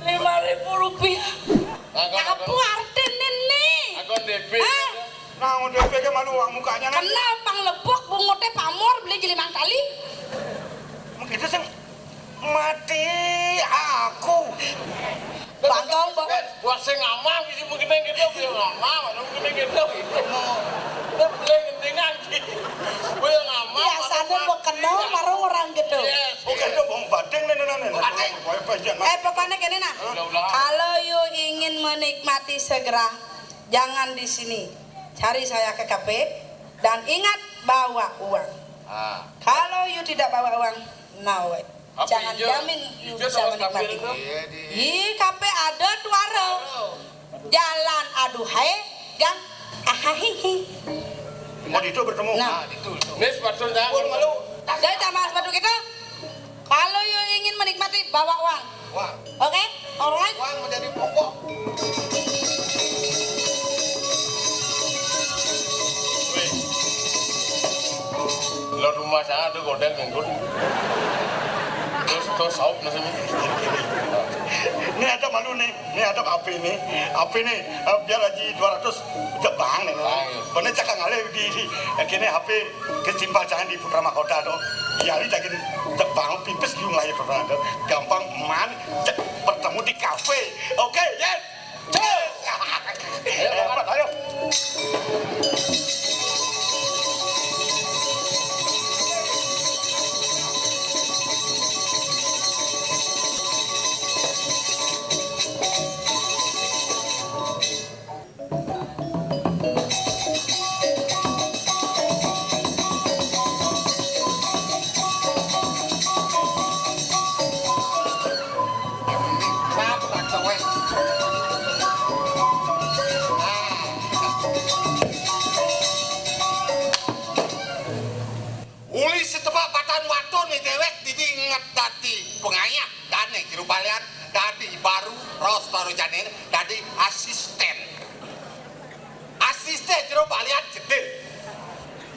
lima ribu rupiah. Nah, kau, apa artinya nih? Aku D P. Hah? Nah, D P ke malu mukanya, nah. Kenal pang lebok, bunguté pamor, beli jeli mangkali. Mati aku. Bangkong, Bang. Wah, sing ngamang, bisi mungkin yang gitu, dia ngamang, ada mungkin yang gitu. Dia boleh ngentingan, gitu. Gue yang ngamang, biasanya ada mau kenal, baru orang gitu. Yes. Oke, itu mau bating nih, nih, nih, nih. Bating. Gue pengen. Eh, pokoknya gini, nah. Hah? Kalau you ingin menikmati segera, jangan di sini. Cari saya ke kafe dan ingat bawa uang. Ah. Kalau you tidak bawa uang, no way. Apa? Jangan hijau? Jamin you hijau bisa sama menikmati. Itu? Iya, di. Ih, kafe ada tuara. Jalan aduh hai, gang ahahihi. Mau di itu bertemu. Nah. Nah, di itu, itu. Ini sepatu jangan. Pun malu. Jadi sama sepatu kita. Kalau you ingin menikmati, bawa uang. Wah. Oke? Alright? Wah, menjadi pokok. Wih. Lo rumah sana tuh godel ngikut. Terus, terus saup nasi. Ini ada malu nih. Ini ada H P nih. H P nih, eh, biar Haji dua ratus jebang nih. Ah, iya. Bener cakap ngalih di, di, akhirnya H P kesimpah jangan di Putra Mahkota tuh. Iya, ini jagain jebang pipis di wilayah Putra tuh. Gampang man, cek bertemu di kafe. Oke, yes. Yes. Ayo, Pak, ayo. Uli setepak patan waton ni dewek didi inget dadi pengayah dane jero balian dadi baru ros baru jane dadi asisten. Asisten jero balian jedil.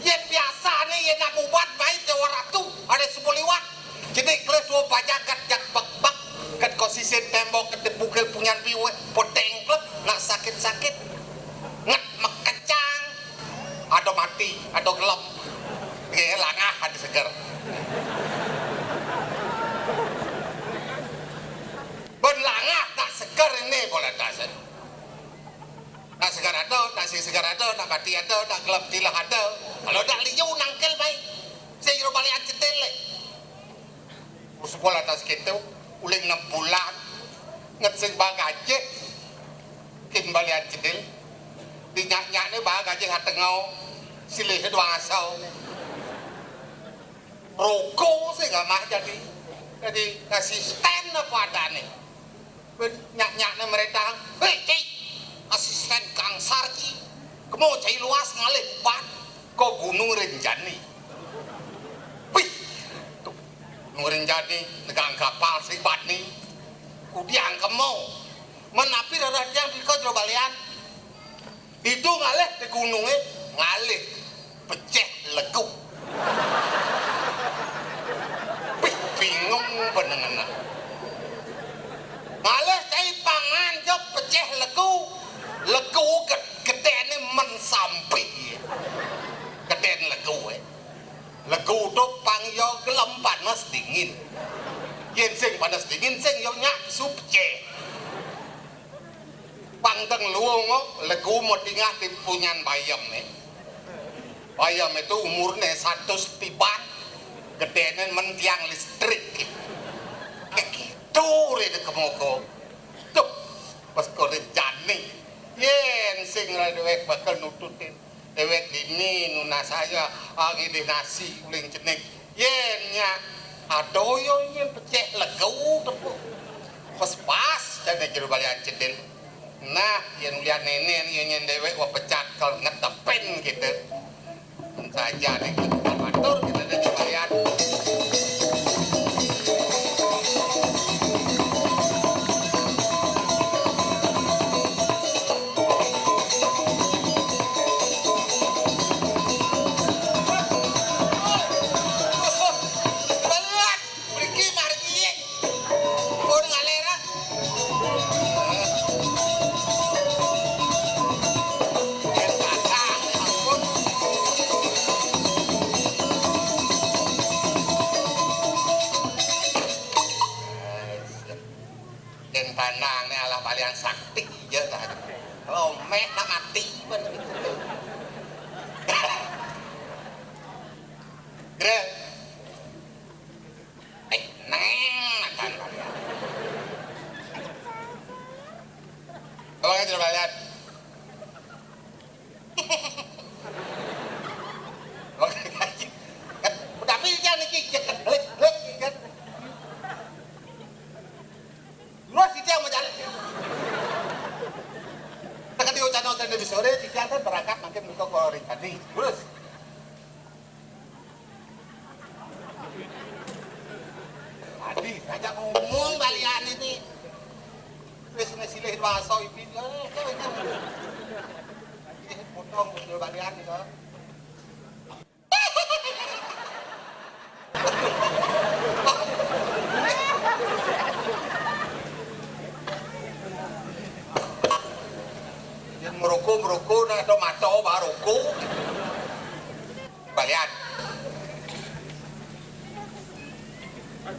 Yen biasane yen nak mubat bae dewa ratu ada sepuluh liwat. Jadi kele dua bajagat jak bek-bek ket kosisin tembok ket dibukil punyan biwe poteng klep nak sakit-sakit. Nget mekecang. Ada mati, ada gelem. Nggih, langah ada seger. Ben langah tak seger ini boleh tasen. Nak seger ada, nak sing seger ada, nak mati ada, nak gelem tilah ada. Kalau nak liu nangkel bae. Sing jero balian cetil le. Usupul atas kitu, uling enam bulan, nget sing bagajih, kin balian cedil, dinyak-nyakne bagajih atengo, silih dua asau. Roko sing amah jadi, jadi asisten apa adane. Nyak-nyakne meretang, "Hei, Cik, asisten Kang Sarji, kemo cai luas ngalih ubat, ko Gunung Rinjani." Wih, tuh, Gunung Rinjani, negang kapal si Badni, kudiang kemo. Menapi rarah tiang di ko jero balian. Ditu ngalih di gununge, ngalih peceh legu. Wih, bingung benengena. Ngalih cai pangan jok peceh legu. Legu ged-, gedene men sampi. Geden legu, eh. Legu tu pang yo gelem panas dingin. Yen sing panas dingin, sing yo nyak su peceh. Pang teng luung, legu mo tingah di punyan bayem, eh. Bayem itu umurne satus tiban, gedene men tiang listrik. Kayak gitu, rene kemoko. Tuh, pas kore jani. Yen sing ra dewek bakal nututin. Dewek dini nunas saya, ah, ngidih nasi uling cenik. Yen nya adoyo yen pecek legu tepuk. Pas-pas jane jero balian cedil. Nah, yen ulian nenen yen, yen dewek wa pecak kal ngetepin gitu. Saja nih, matur kita ada cobayaan. Mriki margi. Pun ngalera. Yen kakak, ampun. Alah balian sakti ija tah. Kalau méh nak mati pun. Gerak. Eh, neng makan balian. Kalau nggak sudah balian. Tapi jangan niki, jangan, lek, lek, kan. Terus itu yang mau jalan. Tekan di ucapan ucapan di sore, tidak kan berangkat makin muka ke orang tadi. Terus. Tadi saja ngomong balian ini. Wis ngesilih bahasa ini. Eh, eh, eh. Ini potong betul balian itu. Yang merokok, merokok, nak ada mata, baru rokok. Balian.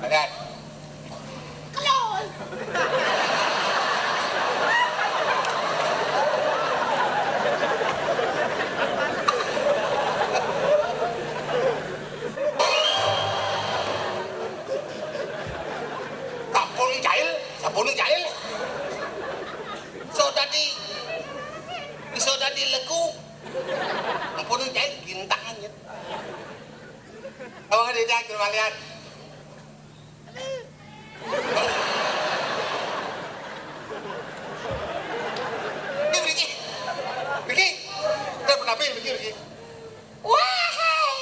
Balian. Kelon. Kapun jail, sabun jail. So tadi, so tadi legu. Ampun jail gintangan ya. Apa kan dia kembalian? Ini Ricky. Ricky. Kenapa nabi Ricky, Ricky? Wahai.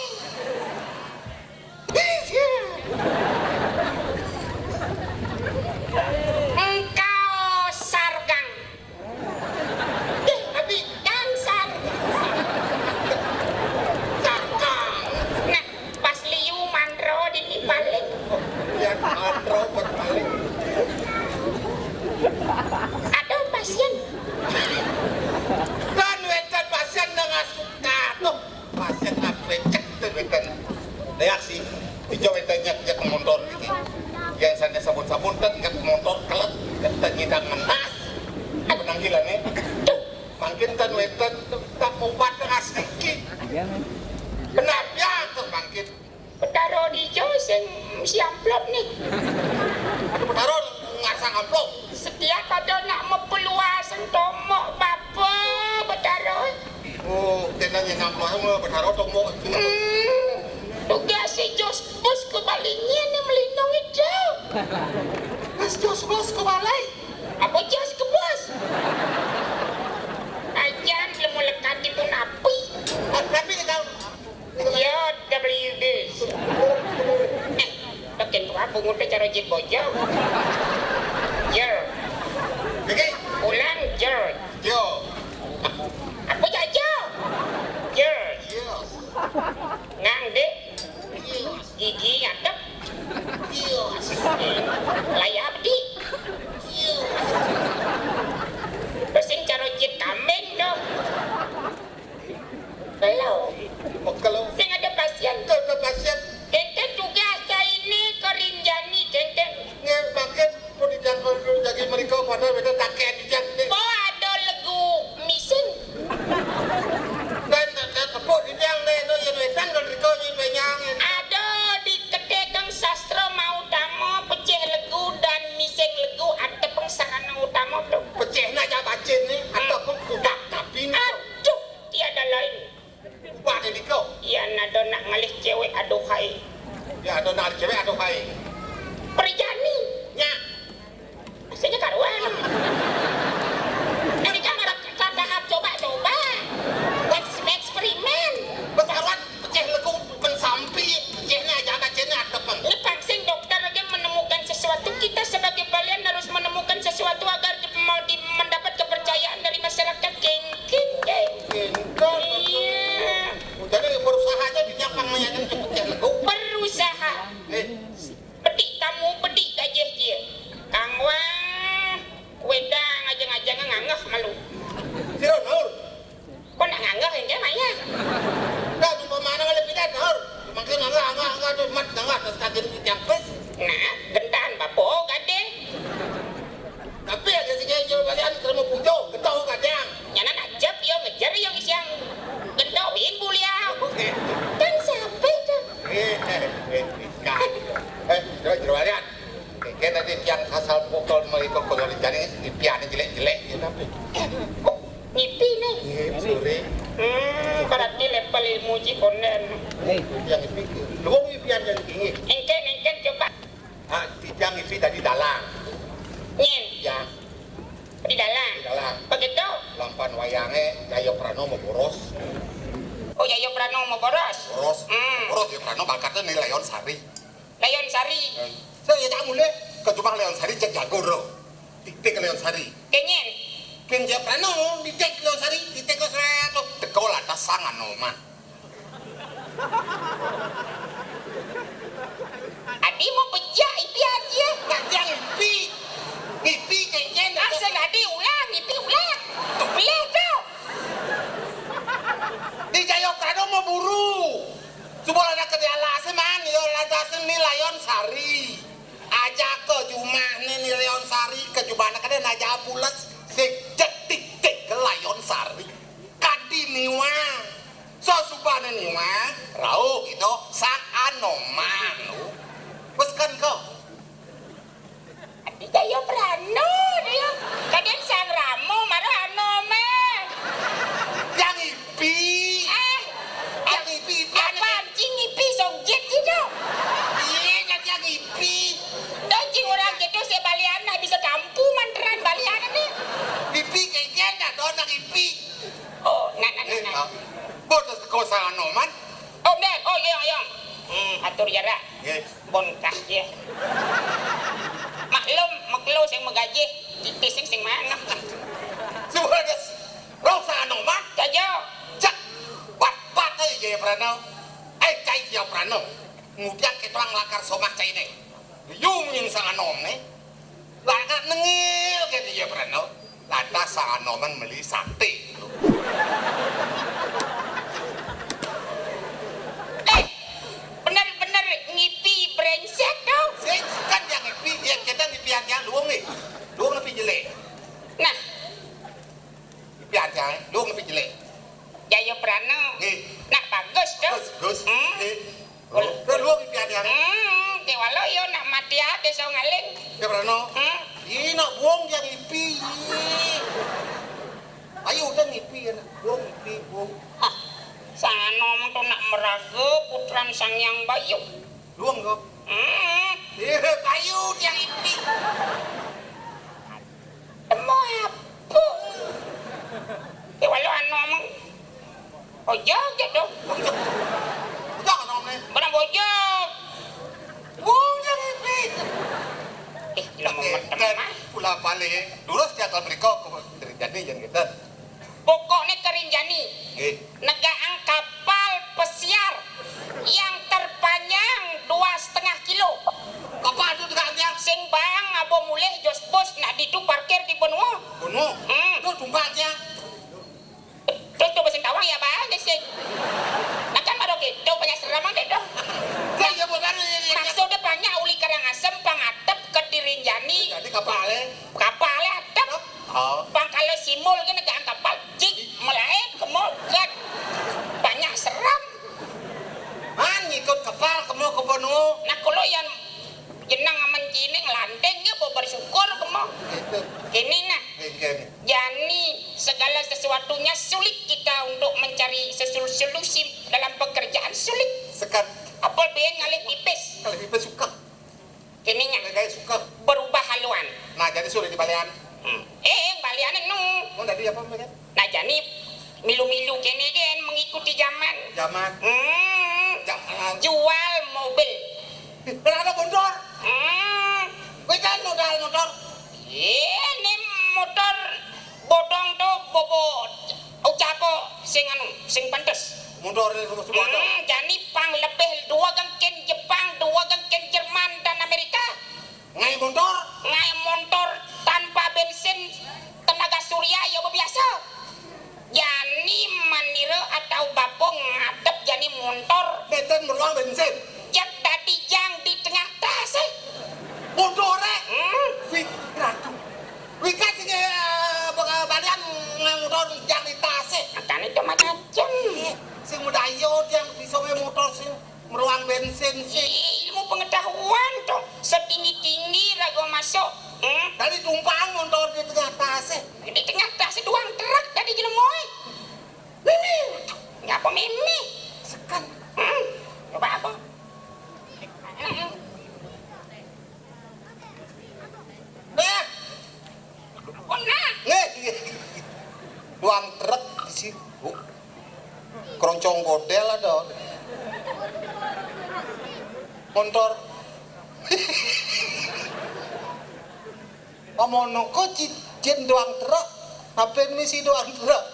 Engkau sargang. Deh, abi dangsar. Sargang. Nah, pas liu mandro dini paling. Ya, mandro berpaling. Ada pasien. Kan wénten pasien nang asukan tuh. Pasien nak becek tuh wénten. Reaksi. Ijo wénten nyek-nyek montor iki. Yang sana sabun-sabun kan nyek montor kelet. Kita nyidang mentas. Penanggilan nih. Tuh. Mangkin ten wénten tak obat nang asiki. Benar ya tuh mangkin. Betara dija sing si amplop nih. Aduh, Betara ngasang amplop. Setiap ada nak mepeluasang tomok bapa Betara. Oh, kena nyang amplop sama Betara tomok. Hmm, tugas si Jos Bos ke balinya nih melindungi dia. Mas Jos Bos ke balai. Apa Jos ke bos? Ajan lemu lekat itu napi. Tapi kalau Yo, W B. Eh, makin tua pungut cara jit bojo. Jer. Oke. Ulang, jer. Yo. Apa jaja? Jer. Yo. Ngang, Dik. Yo. Gigi ngadep. Yo. Layap, Dik. Yo. Terus sing cara jit kambing dong. Belum. Oh, kalau sing ada pasien. Kalau ada pasien. Kénten tugas ini kerinjani kénten. Nggih, Pak. Ngipi nih. Nggih, sore. Hmm, berarti level ilmu ci konden. Hei, yang ngipi. Luwung ngipi aja niki. Engken, engken, coba. Ah, titiang ngipi tadi dalang. Nyen. Ya. Di dalang. Di dalang. Begitu. Lampan wayange Jaya Prana mau boros. Oh, Jaya Prana mau boros. Boros. Hmm. Boros Jaya Prana bakatnya nih Leon Sari. Leon Sari. Saya tak mulai ke jumah Leon Sari cek jago, bro. Titik Leon Sari. Kenyen. Ken Jaya Prana, titik Leon Sari, titik ke saya tuh. Teko lantas sang Anoman. Adi mau pejak ipi aja. Nak dia ngipi. Ngipi kenyen. Asal adi ulang, ngipi ulang. Ulang tuh. Di Jaya Prana mau buru. Coba ada ke di alas man, yo lantas ni Leon Sari. Aja ke jumah ni, ni Leon Sari, ke jumah nak ada naja pulas. Sejak titik ke Leon Sari. Kadi niwa. So supane niwa, rauh gitu, sa Anoman. Wes kan kau. Adi Jaya Prana dia. Kadang sang Rama marah Anoman. Yang ipi. Ah, yang ipi, ipi apa anjing ipi songjet gitu. Iya, kan yang ipi. Tuh cing orang gitu si balian nah bisa tampu manteran balian nih. Ipi kayaknya ada orang ipi. Oh, nah, nah, nah, nah. Bodos teko sang Anoman. Oh, Mbak. Oh, iya, iya. Hmm, atur jarak. Nggih. Bon kah ya. Maklum, maklo sing megajih, titis sing sing mangan. Suwun, Gus. Roh sang Anoman. Jaja. Cek. Wat, wat ae Jaya Prana. Eh, cai Jaya Prana. Ngudian kita nglakar somah caine. Yum ning sang Anoman. Lah, nengil ke dia Prano. Lantas sang Anoman meli sakti. Eh, bener-bener ngipi brengsek kau. Sing kan yang ngipi, yang kita ngipi yang luwung nih. Luwung lebih jelek. Nah, ngipi aja, luwung lebih jelek. Jaya Prana. Nggih. Nak bagus tuh. Bagus, Gus. Hmm. Nggih. Oh, luwung ngipi aja. Hmm, kewalo yo nak mati ate so ngaling. Ya Prano. Hmm. Ih, nak buang yang ngipi. Ayo udah ngipi ya, nak. Buang ngipi, buang. Ah, sang Anoman tuh nak meraga putran Sang Hyang Bayu. Luwung kok. Hmm. Iya, Bayu yang ngipi. Temu apa? Kewalo Anoman. Ojo gitu. Ojo. Ojo kan omne. Barang bojog. Wong yang ngipi. Eh, lama metem mah. Pula balik. Durus dia kalau mereka ke Rinjani yang gitu. Pokoknya ke Rinjani. Nggih. Negaan kapal pesiar yang terpanjang dua setengah kilo. Kapal itu tegaknya. Sing bang abo mulih jos bos nak ditu parkir di benua. Benua. Hmm. Itu tumpaknya. Terus coba sing tawang ya bang, sing. Nah kan baru gitu, banyak seram deh dong. Iya, iya, bukan, iya, iya, iya. Maksudnya banyak uli Karangasem, pangatep ke Dirinjani. Jadi kapalnya? Kapalnya atep. Oh. Pang kalau simul gini gak kapal, jik, melaet, kemol, gat. Banyak seram. Man, ngikut kapal, kemol ke Bono. Nah, kalau yang jenang aman kini ngelandeng ya, mau bersyukur, kemol. Gitu. Ini nah. Oke, oke. Jani segala sesuatunya sulit kita untuk mencari sesul-, solusi dalam pekerjaan sulit. Sekat. Apal ben ngalih pipis. Kalau pipis suka. Kini nya. Kayak suka. Berubah haluan. Nah, jadi sulit di balian. Hmm. Eh, yang balian nu. Oh, tadi apa balian? Nah, jani milu-milu kini kan mengikuti zaman. Zaman. Hmm. Zaman. Jual mobil. Ih, ada motor. Hmm. Kowe kan modal motor. Ini motor bodong tuh bobo ucapo sing anu, sing pantes. Motor ini rumah sebuah motor. Hmm, jani pang lebih dua gengkin Jepang, dua gengkin Jerman dan Amerika. Ngai motor? Ngai motor tanpa bensin, tenaga surya ya biasa. Jani manira atau bapa ngadep jani montor. Meten meruang bensin. Jak dadi jang di tengah tas, eh. Montor, eh? Hmm? Wih, ratu. Wih, kan sing, eh, bakal balian ngang motor jang di tas, eh. Makane cuma cacem. Eh, sing mudayo yang bisa wae motor sing meruang bensin sih. Ih, ilmu pengetahuan tuh setinggi-tinggi raga masuk. Hmm? Tadi tumpang montor di tengah tas, eh. Di tengah Montor. Amono ko ci-, cin doang truk, ape misi doang truk?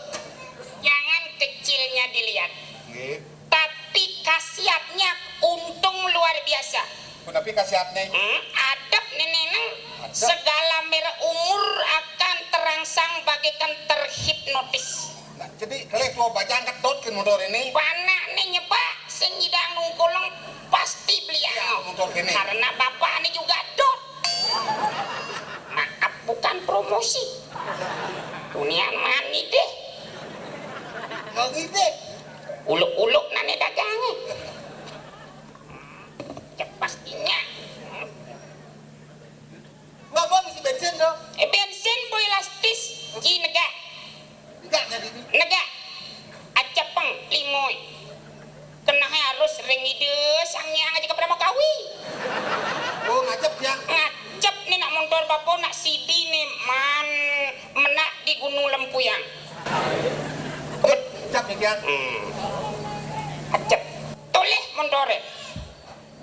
Jangan kecilnya dilihat, nggih, tapi khasiatnya untung luar biasa. Punapi khasiatne? Hmm, adep nene neng. Adep. Segala merek umur akan terangsang bagaikan terhipnotis. Nah, jadi kalih tua bajang kedot ke montor ini. Panakne nyebak sing nyidang nungkuleng pasti beliau. Ya, montor kene. Karena bapakne juga dot. Maaf, bukan promosi. Tunian mani deh. Mau ngide? Uluk-uluk nane dagange. Cep pastinya. Nggak mau ngisi bensin, no? Eh, bensin boy elastis, ci negak. Negak jadi ini. Negak. Acepeng limoy. Kenahe harus ring ide sang nyang aja kepada mau kawi. Oh, ngacep ya? Ngacep nih nak montor bapo nak sidi nih man menak di Gunung Lempuyang. Eh, ngacep nih dia. Hmm. Acep. Toleh montore.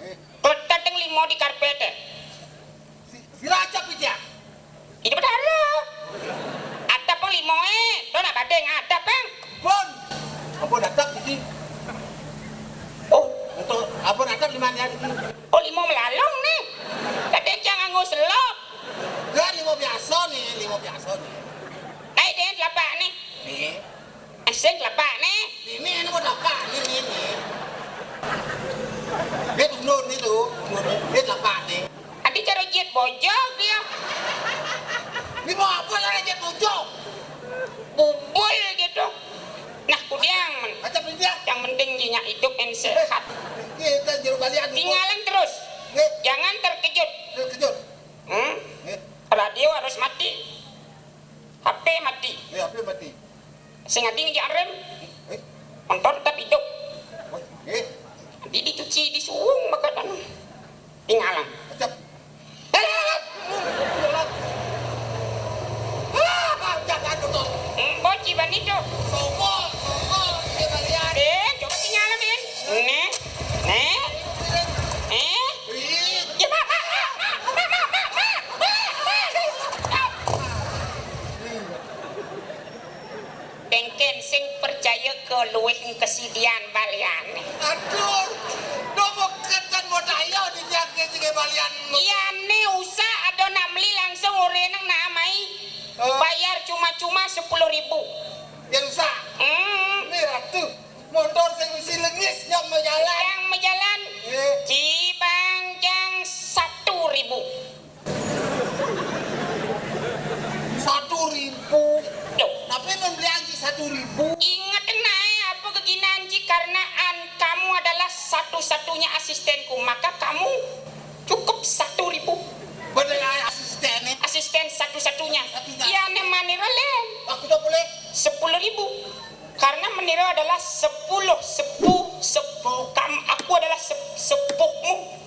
Eh. Kletet yang limo di karpete. Si-, sira acep iki ya? Ini betara. Atap pang limo eh. Lo nak badeng atap pang. Pun. Apa datap iki? Oh. Untuk apa datap lima ni hari ini? Oh, limo melalong nih. Kadang jangan nganggo selop. Enggak, limo biasa nih, limo biasa nih. Naik deh telapak nih. Nih. Sing telapak nih. Ini, ini mau telapak nih, nih, nih. Dia tundur nih tuh, tundur. Dia telapak nih. Adi cara jiet bojog dia. Ini mau apa cara jiet bojog? Bubul gitu. Nah, kudiang men. Macam ini ya. Yang penting jinya hidup dan sehat. Kita jero balian. Tinggalan terus. Nggih. Jangan terkejut. Terkejut. Hmm? Nggih. Radio harus mati. H P mati. Eh, H P mati. Sing adi ngejak rem. Eh? Motor tetap hidup. Oh, eh. Adi dicuci, disuwung, maka kan tinggalan. Acep. Eh! Ah, jangan motor. Hmm, boci ban itu. Songko, songko, dia balian. Eh, coba tinggalan, Bin. Nih. Nih. Eh? Ih. Ya, Mak, Mak, Mak, Mak. Dengken sing percaya ke luwih kesidian baliane. Aduh, nopo kenten modaya di tiang sing balian. Iyane usah ada nak meli langsung ore nang nak amai. Oh. Bayar cuma-cuma sepuluh ribu. Ya usah. Hmm. Ini ratu, motor sing isi lengis yang mejalan. Yang mejalan. Eh. Cibangjang satu ribu. Satu ribu. Duh. Tapi membeli anjing satu ribu. Inget nae apa gegina anjing karena an-, kamu adalah satu-satunya asistenku, maka kamu cukup satu ribu. Bener ae asisten nih. Asisten satu-satunya. Satu-satunya. Iya, nih maniro len. Aku tak boleh. Sepuluh ribu. Karena meniro adalah sepuluh sepuh, sepuh kam-, aku adalah sep-, sepuhmu.